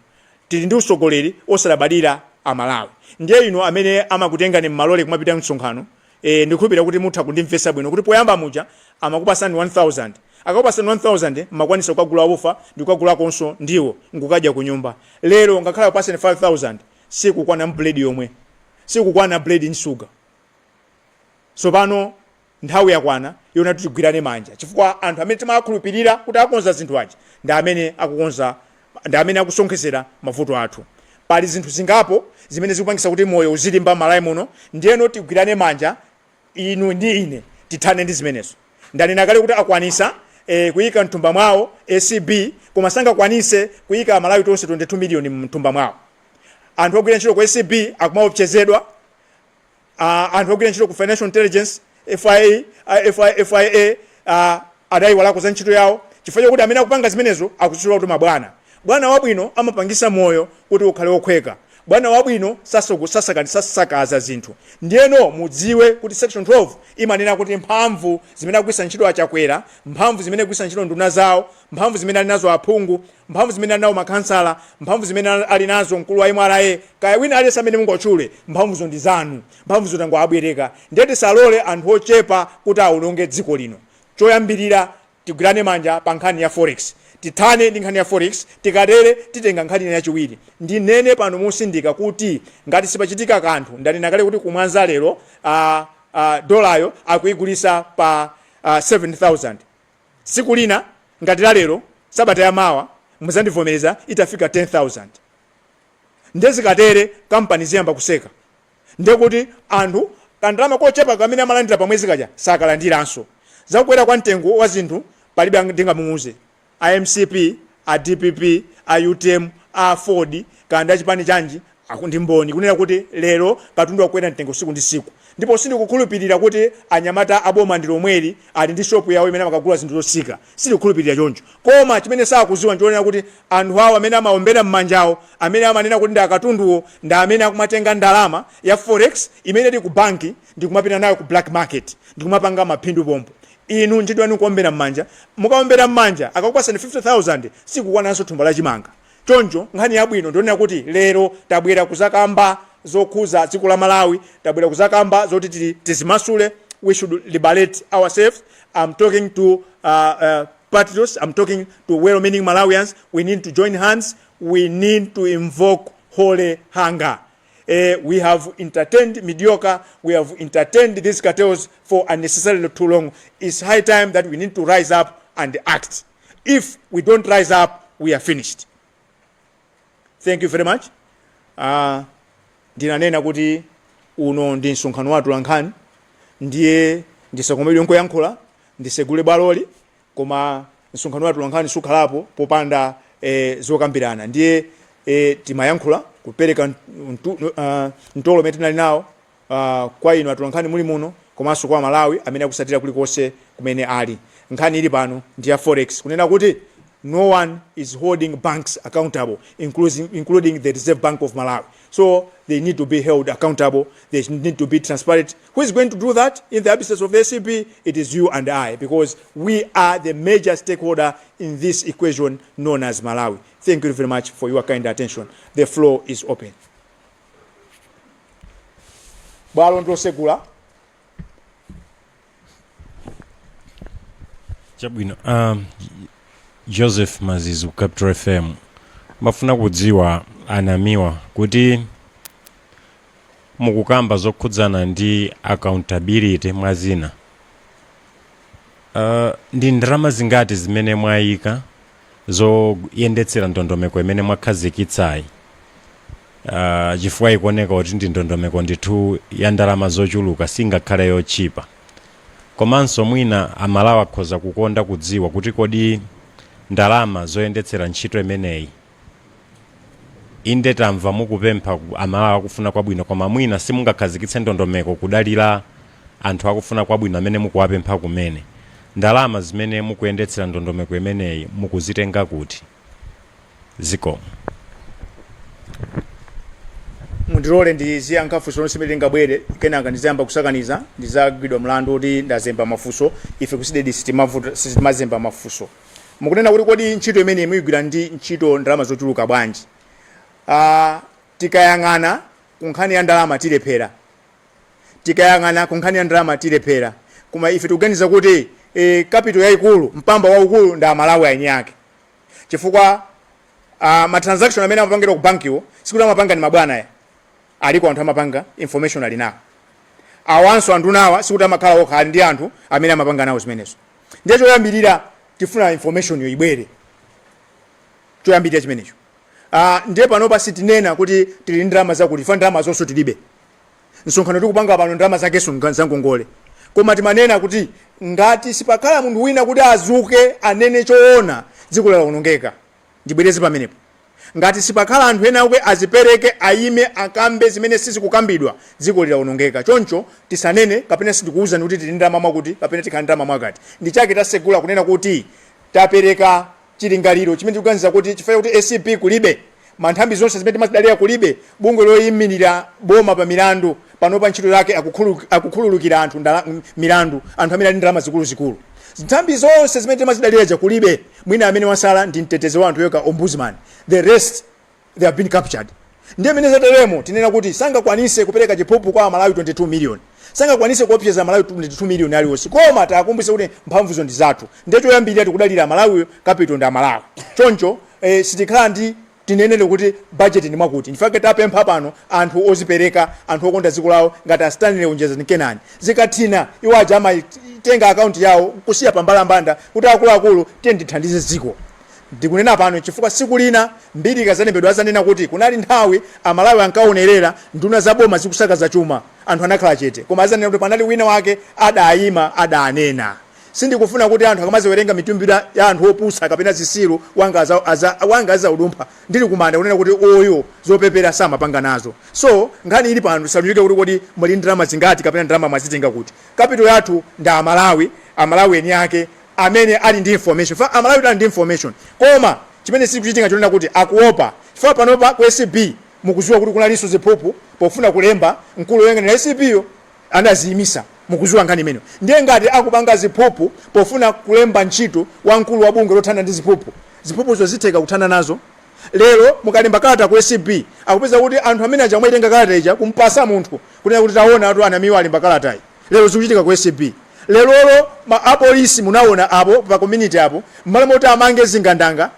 B: tili ndi utsogoleri osalabadira Amalawi. Ndiye inu amene amakutengani mmalole kumapita msonkhano, ndikukhulupirira kuti mutha kundimvetsa bwino kuti poyamba muja amakupasani 1000. Akakupasani 1000, mmakwanisa kukagula ufa ndi kukagulakonso ndiwo nkukadya ku nyumba. Lero ngakhale akupasani 5000, sikukwana buledi yomwe, sikukwana buledi ndi sugar. Tsopano nthawi yakwana yona tigwirane manja, chifukwa anthu amene timakhulupirira kuti akonza zinthu aja ndi amene akukonza, ndi amene akusonkhezera mavuto athu. Pali zinthu zingapo zimene zikupangisa kuti moyo uzilimba Malawi muno. Ndiyeno tigwirane manja, inu ndi ine, tithane ndi zimenezo. Ndanena kale kuti akwanisa kuyika mthumba mwawo ACB, koma sangakwanise kuyika Malawi tonse 22 miliyoni mthumba mwawo. Anthu ogwira ntchito ku ACB akumaopsezedwa. Anthu ogwira ntchito ku Financial Intelligence, FIA, FIA, FIA adayiwalako za ntchito yawo, chifukwa chokuti amene akupanga zimenezo akudziwa kuti mabwana. Bwana wabwino amapangisa moyo kuti ukhale wokhweka. Bwana wabwino sasakaza zinthu. Ndiyeno mudziwe kuti section 12 imanena kuti mphamvu zimene akugwisa ntchito aChakwera, mphamvu zimene akugwisa ntchito nduna zawo, mphamvu zimene ali nazo aphungu, mphamvu zimene ali nawo makhansala, mphamvu zimene ali nazo mkulu wa MRA, kaya wina aliyense amene mungotchule, mphamvuzo ndi zanu, mphamvuzo tangoabwereka. Ndiye tisalole anthu ochepa kuti awononge dziko lino. Choyambirira, tigwirane manja pa nkhani ya forex. Tithane ndi nkhani ya forex, tikatere titenga nkhani ina yachiwiri. Ndinene pano mosindika kuti ngati sipachitika kanthu, ndanena kale kuti ku Mwanza lero dolayo akuigulisa pa 7000. Tsiku lina ngati la lero, sabata ya mawa, muzandivomereza itafika 10,000. Ndiye zikatere kampani ziyamba kuseka, ndiye kuti anthu kandalama kochepa kamene amalandira pa mwezi kaja sakalandiranso. Zakukwera kwa mtengo wa zinthu palibe ndingamuuze, a mcp, a dpp, a utm, a aford, kaya ndi achipani chanji, ndi mboni kunena kuti lero katundu akukwera mtengo siku ndi siku. Ndipo sindikukhulupirira kuti anyamata aboma ndi lomweli ali ndi shopu yawo imene amakagula zinthu zotsika. Sindikukhulupirira choncho. Koma chimene sakuziwa nchonena kuti anthu awo amene amaombera mmanjawo, amene amanena kuti ndi akatunduwo, ndi amene akumatenga ndalama ya forex imene ili ku banki ndikumapita nayo ku black market ndikumapanga maphindu pompo. Inu ntchito yanu nkuombera mmanja. Mukaombera mmanja akakupasani 50,000 sikukwananso thumba la chimanga. Choncho nkhani yabwino ndionena kuti lero tabwera kuzakamba zokhuza dziko la Malawi, tabwera kuzakamba zoti tizimasule. We should liberate ourselves. I'm talking to patriots, I'm talking to well-meaning Malawians. We need to join hands, we need to invoke holy hunger. We have entertained mediocre, we have entertained these cartels for unnecessarily too long. It's high time that we need to rise up and act. If we don't rise up, we are finished. Thank you very much. Ndinanena kuti uno ndi msonkhano wa atolankhani, ndiye ndisakomedwe nkuyankhula, ndisegule bwaloli, koma msonkhano wa atolankhani sukhalapo popanda zokambirana. Ndiye timayankhula kupereka mtolo umene tinali nawo kwa inu atolankhani muli muno komanso kwa Malawi amene akusatira kulikonse kumene ali. Nkhani ili pano ndi ya forex, kunena kuti no one is holding banks accountable, including the Reserve Bank of Malawi. So they need to be held accountable, they need to be transparent. Who is going to do that in the absence of the ACB? It is you and I, because we are the major stakeholder in this equation known as Malawi. Thank you very much for your kind attention. The floor is open. Bwalo ndilosegula.
C: Chabwino, Joseph Mazizu, Capital FM. Mafuna kudziwa, a Namiwa, kuti mukukamba zokhudzana ndi accountability mwa zina, ndi ndalama zingati zimene mwayika zoyendetsera ndondomeko imene mwakhazikitsayi, chifukwa ikuoneka kuti ndi ndondomeko ndithu ya ndalama zochuluka, singakhale yotchipa? Komanso mwina Amalawi akhoza kukonda kudziwa kuti kodi ndalama zoyendetsera ntchito imeneyi, inde tamva mukupempha Amalawi akufuna kwabwino, koma mwina simungakhazikitse ndondomeko kudalira anthu akufuna kwabwino amene mukuwapempha kumene. Ndalama zimene mukuyendetsera ndondomeko imeneyi mukuzitenga kuti? Zikomo.
B: Mundilole ndiziyankha funso lonse limene lingabwere, kenaka ndizayamba kusakaniza, ndizagwidwa mlandu kuti ndazemba mafunso. Ife ku CDEDI sitimazemba mafunso. Mukunena kuti kodi ntchito imeneyi muyigwira ndi ntchito ndalama zochuluka bwanji? Tikayang'ana ku nkhani ya ndalama tilephera, tikayang'ana ku nkhani ya ndalama tilephera, koma ife tikuganiza kuti capital yayikulu, mpamba waukulu ndi Amalawi eni ake, chifukwa ma transaction amene amapangidwa ku bankiwo sikuti amapanga ndi mabwana ya aliko anthu amapanga, information ali nawo. Awanso andunawa sikuti amakhala okha, ali ndi anthu amene amapanga nawo zimenezo. Ndiye choyambirira tifuna information yo ibwere, choyambirira chimenecho. Ndiye panopa sitinena kuti tili ndi ndalama zakuti, fa ndalama zonso tilibe. Msonkhano tikupanga pano ndalama zakenso zangongole. Koma timanena kuti ngati sipakhala munthu wina kuti azuke anene choona, dziko lawonongeka. Ndibwereze pamenepo, ngati sipakhala anthu ena ake azipereke, ayime, akambe zimene sizikukambidwa, dziko lilawonongeka. Choncho tisanene kapena sindikuwuzani kuti tili ndalama mwakuti kapena tikhala ndalama mwakati. Ndi chake tasegula kunena kuti tapereka chilingaliro chimene tikuganiza kuti chifukwa chakuti ACB kulibe, manthambi zonse zimene timazidalira kulibe, bungwe loyimirira boma pa milandu panopa ntchito yake akukhululukira anthu milandu, anthu amene ali ndalama zikuluzikulu. Nthambi zonse zimene timazidalira ja kulibe. Mwina amene wasala ndi mtetezi wa anthu yekha, ombudsman. The rest, they have been captured. Ndiye mene zateremo tinena kuti sangakwanise kupereka chiphuphu kwa Amalawi 22 million. Sangakwanise kuopseza Amalawi 22 million aliwonse, koma takumbutsa kuti mphamvuzo ndi zathu. Ndiye choyambirira tikudalira Amalawiyo, capital ndi Amalawi. Choncho sitikhala ndi tinenere kuti budget ndi mwakuti. Nchifukwa tapempha pano anthu ozipereka, anthu okonda dziko lawo ngati a Stanley Onjezani Kenani. Zikathina iwo aja amatenga akaunti yawo kusiya pambalambanda kuti akuluakulu tiyeni tithandize dziko. Ndikunena pano chifukwa tsiku lina mbiri ikadzalembedwa adzanena kuti kunali nthawi Amalawi ankaonerera nduna za boma zikusakaza chuma, anthu anakhala chete, koma adzanena kuti panali wina wake adaima adanena. Sindikufuna kuti anthu akamaziwerenga mitumbira ya anthu opusa kapena zisilu wanga aza, aza, wanga azaudumpha ndili kumanda kunena kuti uyu zopepera samapanga nazo. So nkhani ili pano tisalunjike kuti kodi muli ndalama zingati kapena ndalama mwazitenga kuti. Capital yathu ndi Amalawi, Amalawi eni ake amene ali ndi information. Fa Amalawi ali ndi information. Koma chimene sikuchitika chonena kuti akuopa. Chifukwa panopa ku ACB mukuziwa kuti kunalinso ziphuphu pofuna kulemba mkulu woyang'anira ACB yo anaziyimisa. Mukuziwa nkhani imeneyo. Ndiye ngati akupanga ziphuphu pofuna kulemba ntchito wamkulu wa bungwe lothana ndi ziphuphu, ziphuphuzo zitheka kuthana nazo? Lero mukalemba kalata ku ACB akupeza kuti anthu amene aja amaitenga kalata ija kumpasa munthu kunena kuti taona atu anamiwa alemba kalatayi. Lero zikuchitika ku ACB. Lerolo ma apolisi munaona apo pa community apo mmalo moti amange zingandanga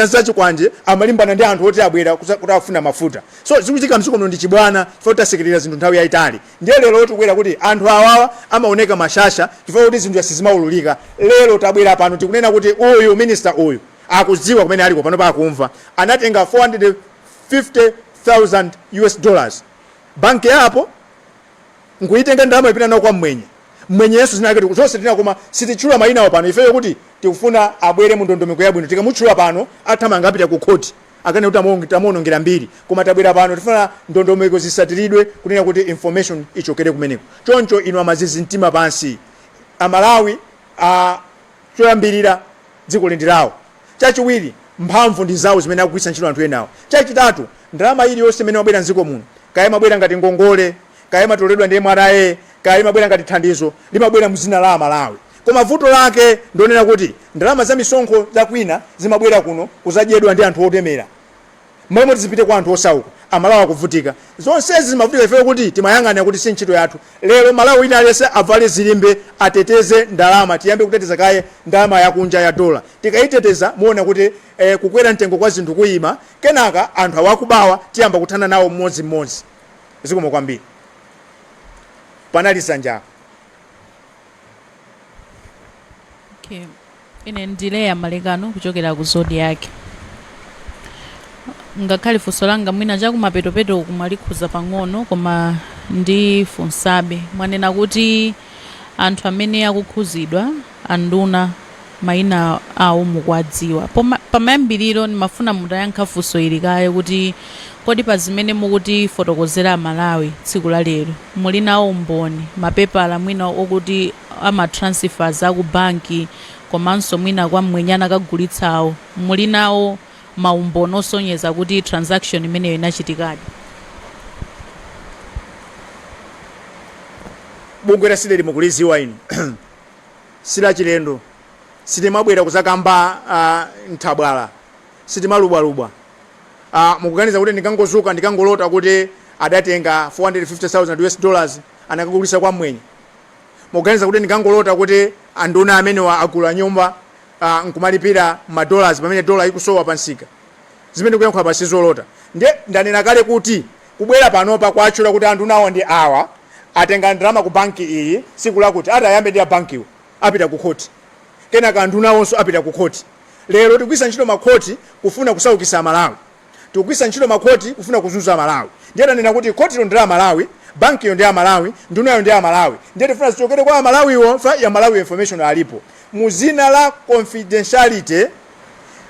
B: zachikwanje amalimbana ndi anthu oti abwera kuti afuna mafuta. So zikuchitika mdziko muno ndi chibwana chifukwa tasekerera zinthu nthawi yayitali. Ndiye lero tikubwera kuti anthu awawa amaoneka mashasha chifukwa kuti zinthu sizimaululika. Lero tabwera pano tikunena kuti uyu minister uyu akudziwa kumene aliko pano pakumva anatenga 450,000 US dollars banki yapo nkuitenga ndalama ipita nawo kwa mmwenye mmwenyeyenso zina ake zonse tina, koma sititchula mayinawo pano ifeyo kuti tikufuna abwere mu ndondomeko yabwino. Tikamutchula pano athamanga apita ku khoti akane kuti tamuonongera mbiri, koma tabwera pano tifuna ndondomeko zisatiridwe kunena kuti information ichokere kumeneko. Choncho inu amazizi mtima pansi, Amalawi a choyambirira dziko ndi lawo, chachiwiri mphamvu ndi zawo zimene akugwiritsa ntchito anthu enawo, chachitatu ndalama iliyonse imene imabwera mdziko muno, kaya imabwera ngati ngongole, kaya imatoledwa ndi MRA, kaya imabwera ngati thandizo, limabwera mzina la Amalawi. Koma vuto lake ndonena kuti ndalama za misonkho zakwina zimabwera kuno kuzadyedwa ndi anthu olemera mmalo moti zipite kwa anthu osauka. Amalawi akuvutika. Zonsezi zimavutika ifeyo kuti timayang'ana kuti si ntchito yathu. Lero Malawi wina aliyense avale zilimbe, ateteze ndalama. Tiyambe kuteteza kaye ndalama yakunja ya dola. Tikayiteteza muona kuti kukwera mtengo kwa zinthu kuyima, kenaka anthu awakubawa tiyamba kuthana nawo mmodzimmodzi. Zikomo kwambiri. Panali dzanja.
F: Okay. Ine ndi Leya Malekano kuchokera ku Zodiak. Ngakhale funso langa mwina chakumapetopeto mwalikhuza pang'ono, koma ndifunsabe. Mwanena kuti anthu amene akukhuzidwa, anduna, mayina awo mukuwadziwa. Pamayambiriro ndimafuna mutayankha funso ili kaye kuti kodi pa zimene mukutifotokozera Amalawi tsiku la lero muli nawo umboni, mapepala mwina okuti ama transfers aku banki komanso mwina kwa mmwenye anakagulitsawo, muli nawo maumboni osonyeza kuti transaction imeneyo inachitikadi?
B: Bungwe la CDEDI mukuliziwa inu, silachilendo. Sitimabwera kuzakamba nthabwala, sitimalubwalubwa. Mukuganiza kuti ndikangozuka ndikangolota kuti adatenga 450,000 US dollars anakagulitsa kwa mmwenye? Mukuganiza kuti ndikangolota kuti anduna amenewa agula nyumba nkumalipira ma dollars pamene dola ikusowa pa msika? Zimene ndikuyankhula pa sizolota. Ndiye ndanena kale kuti kubwera panopa kwatchula kuti andunawo ndi awa, atenga ndalama ku banki iyi siku lakuti, ati ayambe ndi a bankiwo apita ku khoti, kenaka andunawonso apita ku khoti. Lero tikugwiritsa ntchito makhoti kufuna kusaukitsa Amalawi, tikugwiritsa ntchito makhoti kufuna kuzunza Amalawi. Ndiye tanena kuti khotilo ndi la Amalawi, bankiyo ndi Amalawi, ndunayo ndi Amalawi, ndiye tifuna zichokere kwa Amalawiwo. Fa ya Malawi information alipo muzina la confidentiality,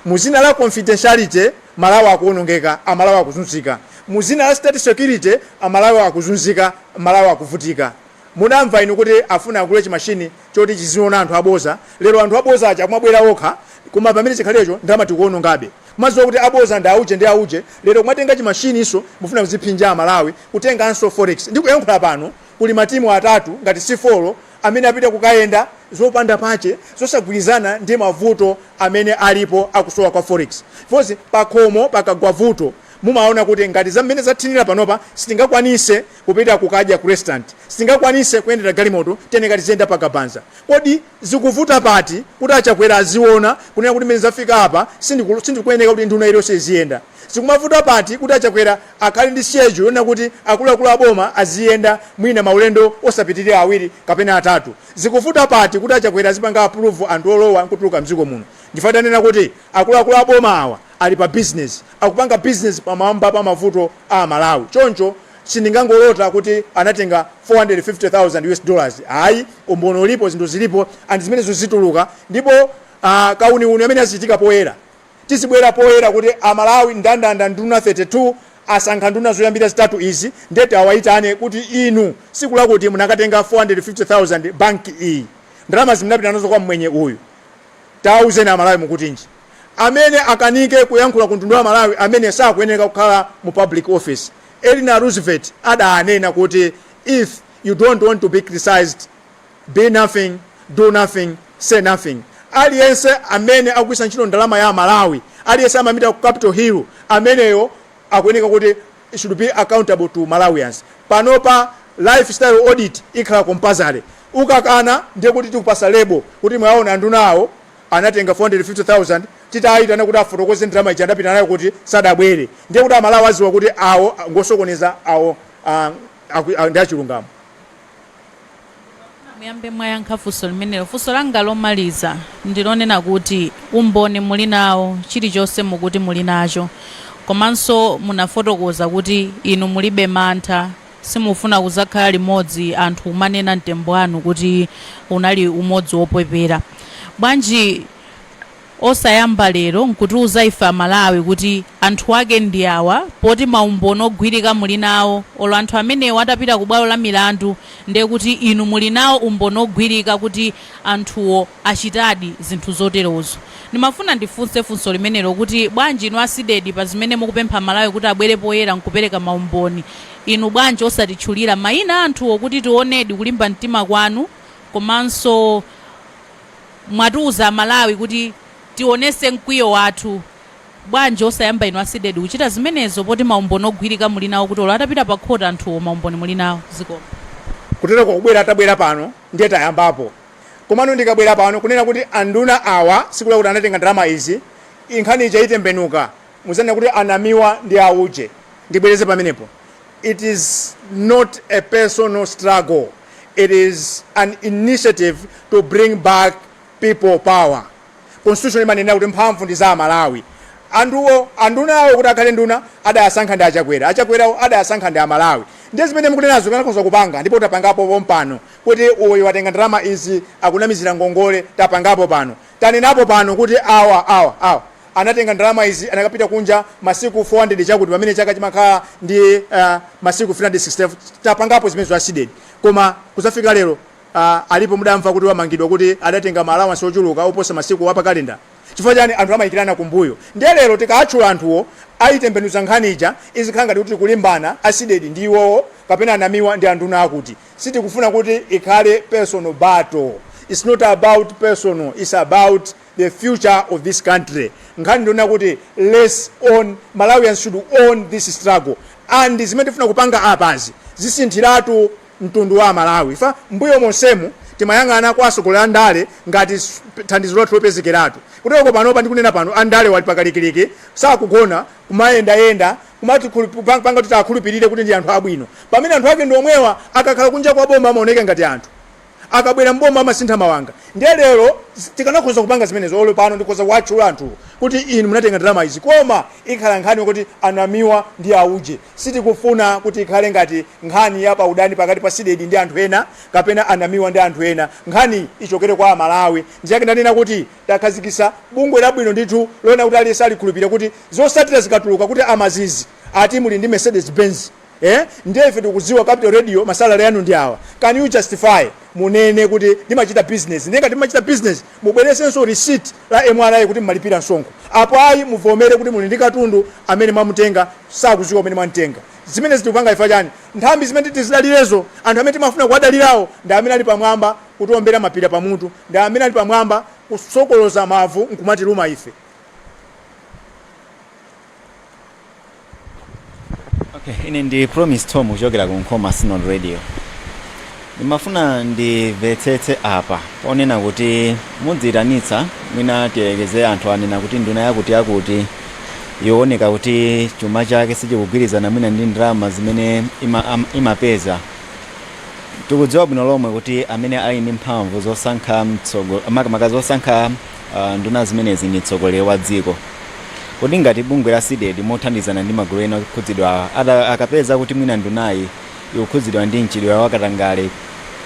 B: muzina la confidentiality Malawi akuonongeka, Amalawi akuzunzika. Muzina la state security Amalawi akuzunzika, Malawi akuvutika. Munamva inu kuti afuna agule chimashini choti chiziona anthu aboza. Lero anthu aboza aja akumabwera okha, koma pamene chikhalecho ndalama tikuonongabe. Kumadziwa kuti aboza ndi auje ndi auje, lero kumatenga chimashiniso mufuna kuziphinja Amalawi, kutenganso forex. Ndikuyankhula pano kuli matimu atatu ngati si 4 amene apita kukayenda zopanda pache, zosagwirizana ndi mavuto amene alipo akusowa kwa forex. Because pakhomo pakagwa vuto, Mumaona kuti ngati za mmene zathinira panopa, sitingakwanise kupita kukadya ku restaurant, sitingakwanise kuyendera galimoto, tiyeneka tiziyenda pakabanza. Kodi zikuvuta pati kuti Achakwera aziona kunena kuti mmene zafika apa sindikuyeneka kuti nduna iliyonse iziyenda? Zikumavuta pati kuti Achakwera akhale ndi schedule yonena kuti akuluakulu aboma aziyenda mwina maulendo osapitirira awiri kapena atatu? Zikuvuta pati kuti Achakwera azipanga approve anthu olowa nkutuluka mdziko muno? Ndifa tanena kuti akuluakulu aboma awa ali pa business, akupanga business pamwamba pa mavuto a Malawi. Choncho sindingangolota kuti anatenga 450,000 US dollars, ayi. Umboni ulipo, zinthu zilipo, and zimenezo zituluka. Ndipo kauniuni amene azichitika poyera, tizibwera poyera kuti Amalawi, ndandanda nduna 32 asankha nduna zoyambira zitatu izi, ndete awayitane kuti inu siku lakuti munakatenga 450,000 banki iyi, ndalama zimunapita nazo kwa mmwenye uyu, tauzeni Amalawi mukutinji? Amene akanike kuyankhula ku mtundu wa Malawi, amene sakuyenera kukhala mu public office. Eleanor Roosevelt adanena kuti, "If you don't want to be criticized, be nothing, do nothing, say nothing." Aliyense amene akugwiritsa ntchito ndalama ya Malawi, aliyense amapita ku Capitol Hill, ameneyo akuyeneka kuti should be accountable to Malawians. Panopa lifestyle audit ikhala compulsory. Ukakana, ndiye kuti tikupasa label kuti mwaona andunawo anatenga 450,000, titayitana kuti afotokoze ndalama ija adapita nayo kuti sadabwere. Ndiye kuti Amalawi aziwa kuti awo ngosokoneza, awo ndi achilungamo.
F: Muyambe mwayankha funso limenelo. Funso langa lomaliza ndilonena kuti umboni muli nawo, chilichonse mukuti muli nacho, komanso munafotokoza kuti inu mulibe mantha, simufuna kuzakhala limodzi anthu umanena mtembo wanu kuti unali umodzi wopwepera. Bwanji osayamba lero nkutiuza ife Amalawi kuti anthu ake ndi awa, poti maumboni ogwirika muli nawo? Olo anthu amenewo atapita ku bwalo la milandu, ndiye kuti inu muli nawo umboni ogwirika kuti anthuwo achitadi zinthu zoterozo. Ndimafuna ndifunse funso limenelo kuti bwanji inu a CDEDI, pa zimene mukupempha Malawi kuti abwere poyera nkupereka maumboni, inu bwanji osatitchulira mayina a anthuwo kuti tionedi kulimba mtima kwanu? Komanso mwatiuza Amalawi kuti tionese mkwiyo wathu, bwanji osayamba inu a CDEDI kuchita zimenezo, poti maumboni ogwirika muli nawo kuti olo atapita pa khoti anthuwo maumboni muli nawo? Zikomo.
B: Kutero kubwera, atabwera pano ndiye tayambapo. Komano ndikabwera pano kunena kuti anduna awa sikula kuti anatenga ndalama izi, inkhani ija itembenuka, muzanena kuti anamiwa ndi auje. Ndibwereze pamenepo, it is not a personal struggle, it is an initiative to bring back people power. Constitution imanena kuti mphamvu ndi za Amalawi. Anthuwo, andunawo kuti akhale nduna, adayasankha ndi Achakwera, Achakwerawo adayasankha ndi Amalawi. Ndiye zimene mukunenazo kanakhoza kupanga, ndipo tapangapo pompano kuti uyu watenga ndalama izi, akunamizira ngongole. Tapangapo pano, tanenapo pano kuti awa, awa, awa anatenga ndalama izi, anakapita kunja masiku 400 chakuti, pamene chaka chimakhala ndi masiku 367. Tapangapo zimene za CDEDI, koma kuzafika lero alipo mudamva kuti wamangidwa kuti adatenga ma allowance ochuluka oposa masiku apa kalenda? Chifukwa chani anthu amayikirana kumbuyo? Ndiye lero tikatchula anthuwo, ayitembenuza nkhani ija, izikhala ngati kuti kulimbana a CDEDI ndi iwowo kapena anamiwa ndi anduna akuti. Sitikufuna kuti ikhale personal battle. It's not about personal, it's about the future of this country. Nkhani ndiona kuti let's own, Malawians should own this struggle, and zimene tifuna kupanga apazi zisinthiratu mtundu wa Malawi. Fa mbuyo monsemu timayang'ana kwa atsogoleri andale ngati thandizo lathu lopezekeratu. Kuteko panopa ndikunena pano, andale wali pakalikiliki, sakugona, kumayendayenda, kumati panga kuti akhulupirire kuti ndi anthu abwino, pamene anthu ake ndi omwewa. Akakhala kunja kwa boma amaoneka ngati anthu, akabwera mboma amasintha mawanga. Ndiye lero tikanakhoza kupanga zimenezo. Olo pano ndikhoza kuwatchula anthu kuti inu munatenga ndalama izi, koma ikhala nkhani yokuti anamiwa ndi auje. Sitikufuna kuti ikhale ngati nkhani ya paudani pakati pa CDEDI ndi anthu ena kapena anamiwa ndi anthu ena. Nkhani ichokere kwa Amalawi. Ndiyake ndanena kuti takhazikitsa bungwe labwino ndithu loona kuti aliyense alikhulupirira, kuti zosatira zikatuluka kuti amazizi ati muli ndi Mercedes Benz, eh? Ndiye ife tikudziwa Capital Radio ma salary yanu ndi awa, can you justify? Munene kuti ndimachita business. Ndiye ngati ndimachita business, mubweresenso receipt la MRA kuti mmalipira msonkho. Apo ayi, muvomere kuti muli ndi katundu amene mwamutenga, sakudziwa amene mwamtenga. Zimene zitikupanga ifa chani? Nthambi zimene tizidalirezo, anthu amene timafuna kuwadalirawo ndi amene ali pamwamba kutiombera mapira pamutu, ndi amene ali pamwamba kusokoloza mavu nkumatiluma ife.
G: Ine ndi Promise Tom kuchokera ku Nkhoma Synod Radio. Ndimafuna ndimvetsetse apa ponena kuti mudziyitanitsa, mwina tiyerekeze anthu anena kuti nduna yakuti yakuti yooneka kuti chuma chake sichikugwirizana mwina ndi ndalama zimene imapeza. Tikudziwa bwino lomwe kuti amene ali ndi mphamvu zosankha makamaka zosankha nduna zimenezi ndi mtsogoleri wa dziko. Kodi ngati bungwe la CDEDI mothandizana ndi magulu ena okhudzidwa akapeza kuti mwina ndunayi ikukhudzidwa ndi mchitidwe wa katangale,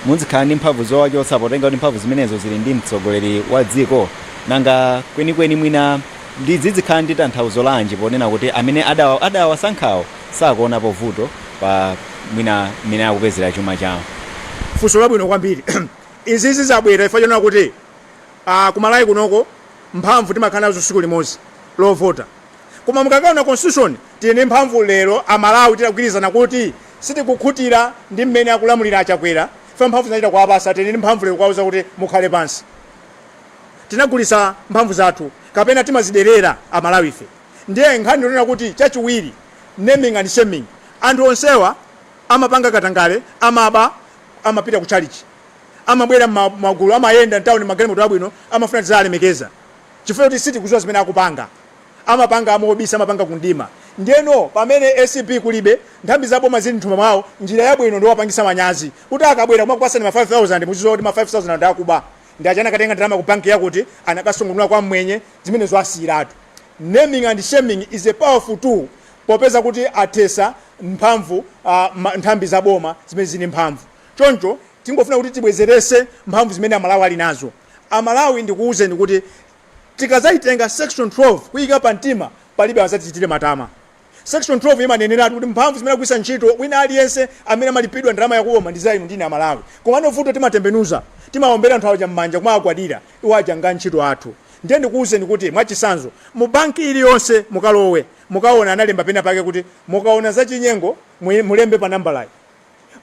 G: muzikhala ndi mphamvu zowachotsa potenga kuti mphamvu zimenezo zili ndi mtsogoleri wa dziko? Nanga kwenikweni mwina ndi zizikhala ndi tanthauzo lanji ponena kuti amene adawasankhawo sakuonapo vuto pa mwina mmene akupezera chuma chawo?
B: Funso labwino kwambiri. Izizi zabwera chifukwa chonena kuti kumalawi kunoko mphamvu timakhala nazo tsiku limodzi lovota, koma mukakaona constitution tili ndi mphamvu lero Amalawi titagwirizana kuti sitikukhutira ndi mmene akulamulira Achakwera, ife mphamvu zinachita kuwapasa. Tili ndi mphamvu lero kuwauza kuti mukhale pansi. Tinagulisa mphamvu zathu kapena timaziderera Amalawi ife. Ndiye nkhani yonena kuti chachiwiri, naming and shaming, anthu onsewa amapanga katangale, amaba, amapita ku chalichi, amabwera mmagulu, amayenda mtawuni magalimoto abwino, amafuna tizalemekeza chifukwa kuti sitikudziwa zimene akupanga. Amapanga amobisa, amapanga kumdima. Ndiyeno pamene ACB kulibe, nthambi za boma zili mthumba mwawo, njira yabwino ndiwapangisa manyazi kuti akabwera kumakupasani ma 5000, muzidziwa kuti ma 5000 ndi akuba, ndi achana akatenga ndalama ku banki yakuti anakasungunula kwa mwenye. Zimenezo asiyiratu. Naming and shaming is a powerful tool popeza kuti athesa mphamvu nthambi za boma zimene zili mphamvu. Choncho tingofuna kuti tibwezerese mphamvu zimene Amalawi ali nazo. Amalawi, ndikuwuzeni kuti tikazayitenga section 12 kuyika pa mtima, palibe azatichitire matama. Section 12 imaneneratu kuti mphamvu zimene akugwiritsa ntchito wina aliyense amene amalipidwa ndalama yakuboma ndi za inu ndine Amalawi. Komano vuto timatembenuza, timawombera anthu aja m'manja, kumawagwadira. Iwo aja nga ntchito athu. Ndiye ndikuwuzeni kuti mwachisanzo, mu banki iliyonse mukalowe, mukaona analemba pena pake kuti mukaona zachinyengo mulembe pa nambalayi.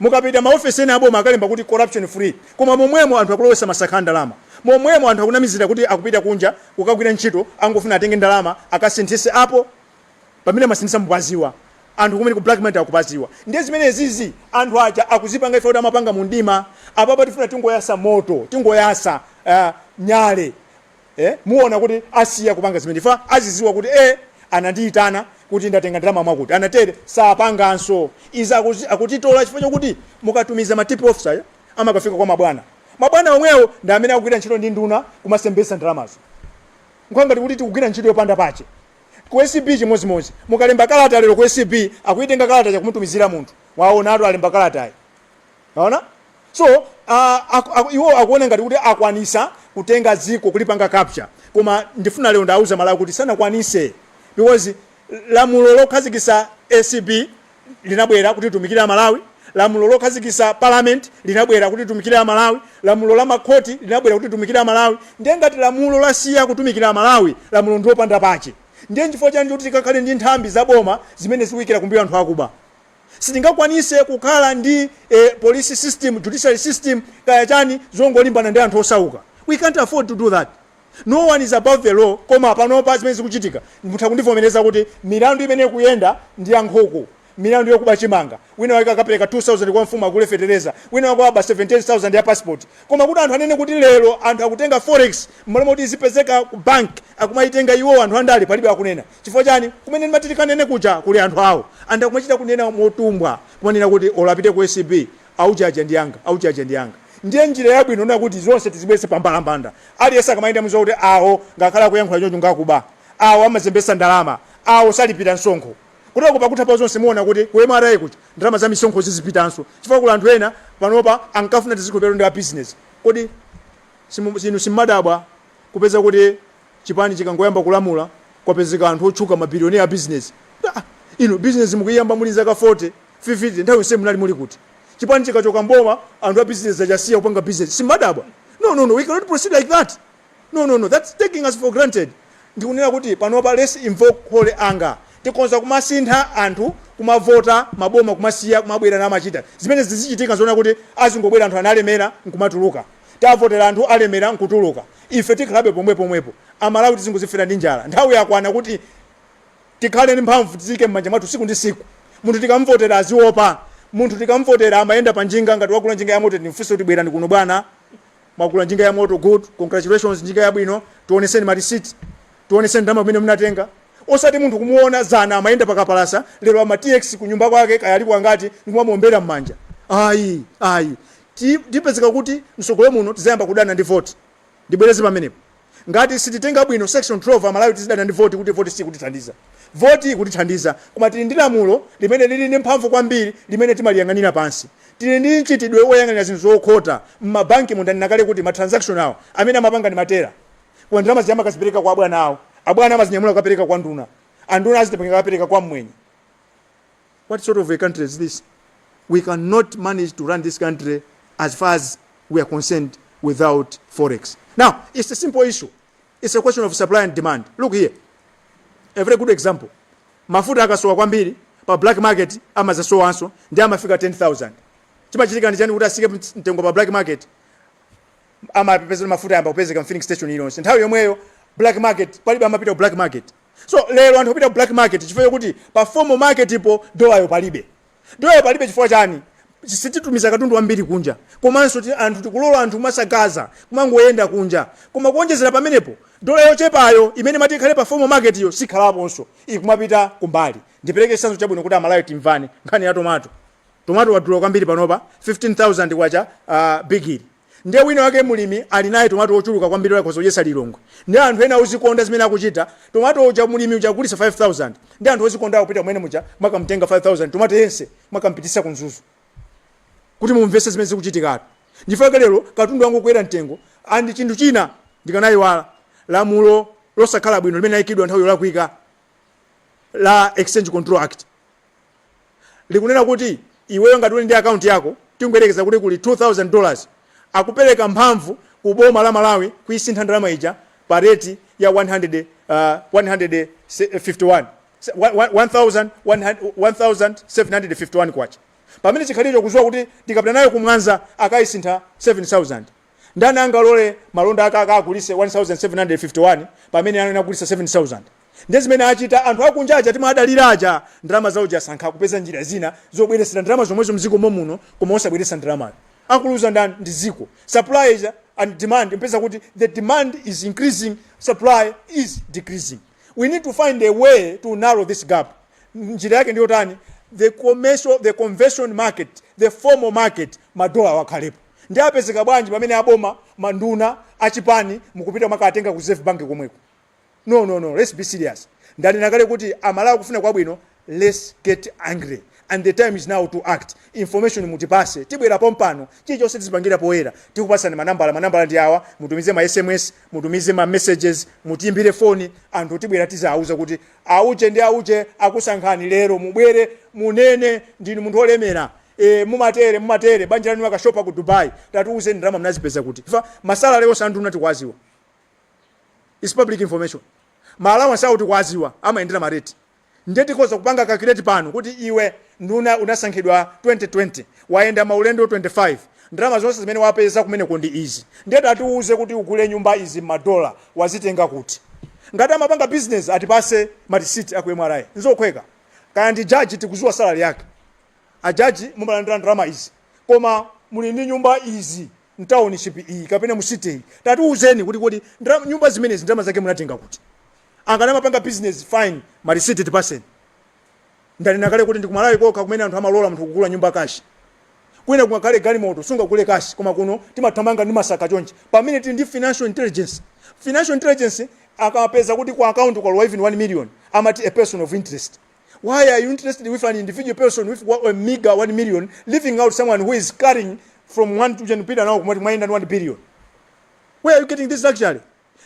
B: Mukapita maofesi ena aboma akalemba kuti corruption free, koma momwemo anthu akulowesa masaka a ndalama. Momwemo anthu akunamizira kuti akupita kunja kukagwira ntchito, angofuna atenge ndalama akasinthise apo pamene amasinthisa mupaziwa anthu kumene ku black money akupaziwa. Ndiye zimene zizi anthu aja akuzipanga ife kuti amapanga mu mdima. Apapa tifuna tingoyasa moto, tingoyasa nyale, muona kuti asiya kupanga zimene ifa aziziwa kuti anandiyitana kuti ndatenga ndalama mwakuti anatere, sapanganso izi. Akutitola chifukwa chokuti mukatumiza ma tip officer amakafika kwa mabwana. Mabwana omwewo ndi amene akugwira ntchito ndi nduna kumasembesa ndalamazo. Nkhwangati kuti tikugwira ntchito yopanda pache. Ku ACB chimodzimodzi, mukalemba kalata lero ku ACB, akuitenga kalata chakumutumizira munthu, waonatu alemba kalatayi, waona. So iwo akuona ngati kuti akwanisa kutenga dziko kulipanga capture, koma ndifuna lero ndauza Malawi kuti sanakwanise, because lamulo lokhazikisa ACB linabwera kuti litumikire Amalawi, lamulo lokhazikisa parliament linabwera kuti litumikire Amalawi, lamulo la makhoti linabwera kuti litumikire Amalawi. Ndiye ngati lamulo lasiya kutumikira Amalawi, lamulo ndiopanda pache. Ndiye nchifukwa chani kuti tikakhale ndi nthambi za boma zimene zikuyikira kumbuyo anthu akuba? Sitingakwanise kukhala ndi police system, judiciary system, kaya chani, zongolimbana ndi anthu osauka. We can't afford to do that. No one is above the law. Koma panopa zimene zikuchitika, mutha kundivomereza kuti milandu imene ikuyenda ndi ya nkhuku, milandu yokuba chimanga, wina wake akapereka 2000 kwa mfumu agule fetereza, wina wake waba 17,000 ya passport. Koma kuti anthu anene kuti lero anthu akutenga forex mmalo moti izipezeka ku bank, akumayitenga iwo anthu andale, palibe akunena. Chifukwa chani? Kumene ndimati tikanene kuja kuli anthu awo, anthu akumachita kunena motumbwa, kumanena kuti olo apite ku ACB, auchaja ndi anga, auchaja ndi anga. Ndiye njira yabwino na kuti zonse tizibwese pambalambanda. Aliyense akamayenda muziwa kuti awo ngakhale akuyankhula choncho ngakuba, awo amazembesa ndalama, awo salipira msonkho. Kutoko pakutha pa zonse muona kuti ku MRA kuja ndalama za misonkho zizipitanso, chifukwa kuli anthu ena panopa ankafuna tizikhulupirira ndi a business. Kodi inu simmadabwa kupeza kuti chipani chikangoyamba kulamula kwapezeka anthu otchuka, mabilionea a business? Inu business mukuyiyamba muli zaka 40, 50, nthawi yonse munali muli kuti? Chipani chikachoka mboma, anthu a business achasiya kupanga business. Simmadabwa? No, no, no, we cannot proceed like that. No, no, no, that's taking us for granted. Ndikunena kuti panopa let's invoke holy anger. Tikonza kumasintha anthu, kumavota maboma, kumasiya kumabwera namachita zimene zizichitika. Zoona kuti azingobwera anthu analemera nkumatuluka, tavotera anthu alemera nkutuluka, ife tikhalabe pomwe pomwepo. Amalawi tizingozifera ndi njala. Nthawi yakwana kuti tikhale ndi mphamvu, tiziyike m'manja mwathu siku ndi siku. Munthu tikamvotera aziopa. Munthu tikamvotera amayenda pa njinga, ngati wagula njinga ya moto timfunse kuti, "Bwerani kuno bwana, mwagula njinga ya moto, good, congratulations, njinga yabwino, tioneseni ma receipt, tioneseni ndalama kumene munatenga." Osati munthu kumuona zana amayenda pakapalasa, lero ama TX kunyumba kwake kaya aliko angati, ndikumamuombera m'manja. Ayi, ayi. Tipezeka kuti msogolo muno tizayamba kudana ndi voti. Ndibwereze pamenepo, ngati sititenga bwino section 12, Amalawi tizidana ndi voti, kuti voti sikutithandiza. Voti ikutithandiza, koma tili ndi lamulo limene lili ndi mphamvu kwambiri limene timaliyang'anira pansi. Tili ndi mchitidwe woyang'anira zinthu zokhota m'mabanki. Mundanena kale kuti ma transaction awo amene amapanga ndi ma teller, koma ndalama zija amakazipereka kwa abwana awo, abwana amazinyamula kukapereka kwa nduna, anduna azitenga kukapereka kwa mmwenye. What sort of a country is this? We cannot manage to run this country, as far as we are concerned, without forex. Now, it's a simple issue. It's a question of supply and demand. Look here, a very good example. Mafuta akasowa kwambiri pa black market, amazasowanso ndi amafika 10,000. Chimachitika ndi chani kuti asike mtengo pa black market? Amapeza mafuta ayamba kupezeka mu filling station iliyonse, nthawi yomweyo black market palibe amapita ku black market. So lero anthu kupita ku black market chifukwa chokuti pa formal market ipo dolayo palibe. Dolayo palibe chifukwa chani? Sititumiza katundu wambiri kunja, komanso anthu tikulola anthu kumasakaza, kumangoyenda kunja. Koma kuonjezera pamenepo, dola yochepayo imene mati ikhale pa formal market iyo sikhalaponso, ikumapita kumbali. Ndipereke chitsanzo chabwino kuti Amalawi timvane. Nkhani ya tomato. Tomato wadula kwambiri panopa, 15,000 kwacha bigiri. Ndiye wina wake mulimi ali naye tomato wochuluka kwambiri, akhoza kudyetsa Lilongwe. Ndi anthu ena ozikonda zimene akuchita, tomato uja mulimi uja agulitsa 5000, ndi anthu ozikonda akupita kumene muja mwakamtenga 5000 tomato yense, mwakampitisa ku Mzuzu. Kuti mumvese zimene zikuchitikatu, ndifake lero katundu wangu kukwera mtengo. And chinthu china ndikanayiwala, lamulo losakhala bwino limene layikidwa nthawi yolakwika la Exchange Control Act likunena kuti iweyo ngati uli ndi akaunti yako, tingoyerekeza kuti kuli $2000, akupereka mphamvu ku boma la Malawi kuisintha ndalama ija pa rate ya 100, 151 1751 kwacha, pamene chikhalicho kuziwa kuti ndikapita nayo kumwanza akayisintha 7000. Ndani angalole malonda ake akagulise 1751 pamene anena agulisa 7000? Ndiye zimene achita anthu akunja aja timadalira aja, ndalama zawo asankha kupeza njira zina zobweresera ndalama zomwezo mdziko momuno, koma osabweresa ndalamayo. Akuluza ndani? Ndi dziko. Supply and demand, mpeza kuti the demand is increasing, supply is decreasing. We need to find a way to narrow this gap. Njira yake ndiyotani? The commercial, the conversion market, the formal market, madola wakhalepo. Ndi apezeka bwanji pamene aboma, manduna achipani mukupita makatenga ku Reserve Bank komweko? No, no, no, let's be serious. Ndanena kale kuti Amalawi kufuna kwabwino, let's get angry, and the time is now to act. Information mutipase, tibwera pompano. Chilichonse tizipangira poyera. Tikupasani manambala, manambala ndi awa. Mutumize ma SMS, mutumize ma messages, mutiyimbire foni. Anthu tibwera tizawuza kuti auche ndi auche akusankhani lero, mubwere munene ndinu munthu olemera, mumatere mumatere, banja lanu akashopa ku Dubai, tatiuze ndalama mnazipeza kuti. Fa ma salary onse anduna tikwaziwa, is public information. Ma allowance awo tikwaziwa, amayendera ma rate. Ndiye tikhoza kupanga calculate pano kuti iwe nduna unasankhidwa 2020, wayenda maulendo 25, ndalama zonse zimene wapeza kumeneko ndi izi. Ndiye tatiuze kuti ugule nyumba izi m'madola wazitenga kuti. Ngati amapanga business, atipase ma receipt aku MRA, nzokhweka. Kaya ndi jaji, tikuziwa salary yake. Ajaji mumalandira ndalama izi, koma muli ndi nyumba izi mtownship iyi kapena mu city iyi, tatiuzeni kuti kodi nyumba zimenezi ndalama zake munatenga kuti. Angana amapanga business, fine, ma receipt tipaseni. Ndanena kale kuti ndikumalawi kokha kumene anthu amalola munthu kugula nyumba cash. Kwina kungakhale galimoto sungagule cash, koma kuno timathamanga ndi masaka chonchi, pamene tili ndi financial intelligence. Financial intelligence akapeza kuti ku account kwalowa even 1 million, amati a person of interest. Why are you interested with an individual person with a meager 1 million, leaving out someone who is carrying from 1 to 10 kupita nawo kumati mwayenda ndi 1 billion? Where are you getting this luxury?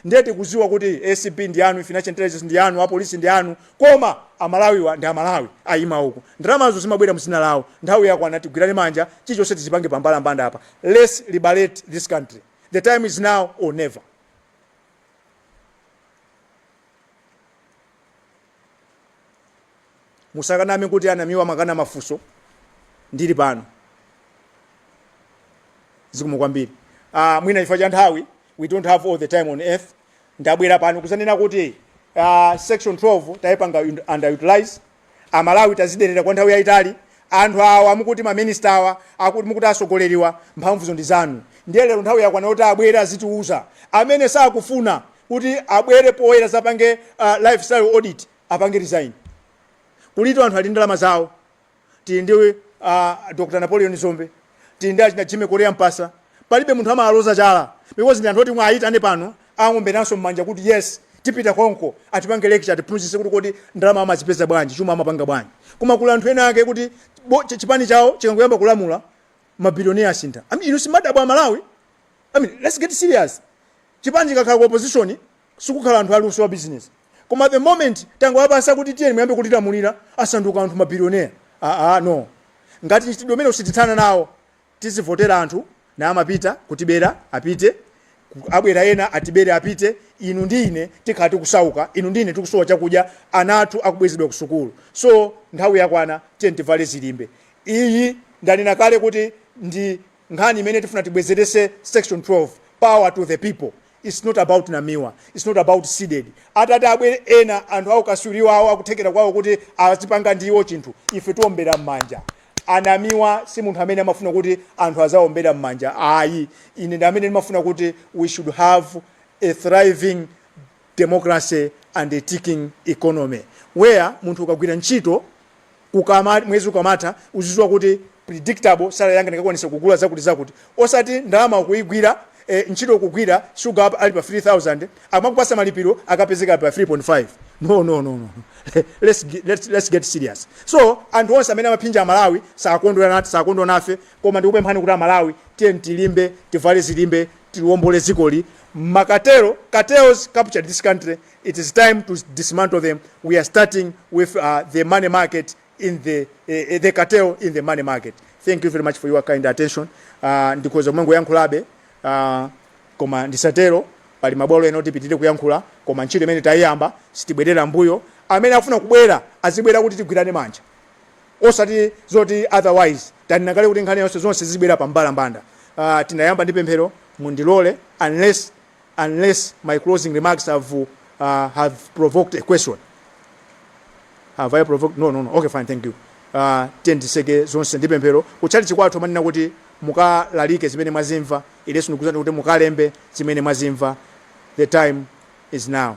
B: Ndiye tikuziwa kuti ACB ndi anu, financial intelligence ndi anu, apolisi ndi anu, koma Amalawiwa ndi Amalawi ayima uku, ndalamazo zimabwera mzina lawo. Nthawi yakwana tigwirane manja, chilichonse tizipange pambalambanda apa. Let's liberate this country. The time is now or never. Musakaname kuti anamiwa makana mafunso, ndili pano. Zikomo kwambiri. Mwina chifukwa cha nthawi, we don't have all the time on earth. Ndabwera pano kuzanena kuti section 12 tayipanga underutilize. Amalawi taziderera kwa nthawi yayitali. Anthu awa mukuti maminista awa, akuti mukuti asogoleriwa, mphamvuzo ndi zanu. Ndiye lero nthawi yakwana kuti abwere azitiuza. Amene sakufuna kuti abwere poyera zapange lifestyle audit, apange resign. Kulito anthu ali ndalama zawo. Tili ndi Dr Napoleon Zombe, tili ndi achina Jimmy Korea Mpasa. Palibe munthu amaloza chala because ndi anthu oti mwayitane pano ang'omberanso m'manja kuti yes, tipita konko atipange lecture, atiphunzitse kuti kodi ndalama amazipeza bwanji, chuma amapanga bwanji. Koma kuli anthu ena ake kuti chipani chawo chikangoyamba kulamula, mabilionea asintha. I mean, inu simadabwa Amalawi? I mean, let's get serious. Chipani chikakhala ku opposition, sikukhala anthu aluso wa business, koma the moment tangowapasa kuti tiyeni muyambe kutilamulira, asanduka anthu mabilionea. Ah, ah, no. Ngati mchitidwe umene usitithana nawo, tizivotera anthu na amapita kutibera, apite. Abwera ena, atibere, apite. Inu ndi ine tikhala tikusauka, inu ndi ine tikusowa chakudya, ana athu akubwezedwa ku sukulu. So nthawi yakwana, tiye tivale zilimbe. Iyi ndanena kale kuti ndi nkhani imene tifuna tibwezerese section 12, power to the people. It's not about Namiwa, it's not about CDEDI. Atati abwere ena anthu aukaswiriwa awo akuthekera kwawo kuti azipanga ndiwo chinthu, ife tiombera m'manja. Anamiwa si munthu amene amafuna kuti anthu azaombera m'manja, ayi. Ine ndi amene ndimafuna kuti we should have a thriving democracy and a ticking economy where munthu ukagwira ntchito, kukama mwezi ukamatha, uzidziwa kuti predictable salary yanga ndikakwanisa kugula zakuti zakuti, osati ndalama ukuyigwira, ntchito ukugwira, sugar ali pa 3000, amakupasa malipiro akapezeka pa 3.5. No, no, no, no. Let's get serious. So anthu onse amene amaphinja Amalawi sakondwera nati, sakondwa nafe, koma ndikupemphani kuti Amalawi, tiye tilimbe, tivale zilimbe, tiliwombole dzikoli. Ma cartel, cartels captured this country. It is time to dismantle them. We are starting with the money market in the cartel in the money market. Thank you very much for your kind attention. Ndikhoza kumangoyankhulabe, koma ndisatero, pali mabwalo ena oti tipitire kuyankhula. Koma ntchito imene tayiyamba, sitibwerera mbuyo. Amene afuna kubwera azibwera kuti tigwirane manja, osati zoti otherwise. Tanena kale kuti nkhani yonse zonse zibwera pa mbalambanda. Tinayamba ndi pemphero. Mundilole, unless my closing remarks have provoked a question. Have I provoked? No. Okay, fine, thank you. Tiye nditseke zonse ndi pemphero. Kutchalitchi kwathu amanena kuti mukalalike zimene mwazimva. Ilenso ndikuuzani kuti mukalembe zimene mwazimva. The time is now.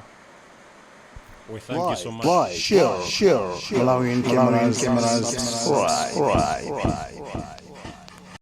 C: We thank you so much.
A: Like, share, share, Malawian cameras, subscribe.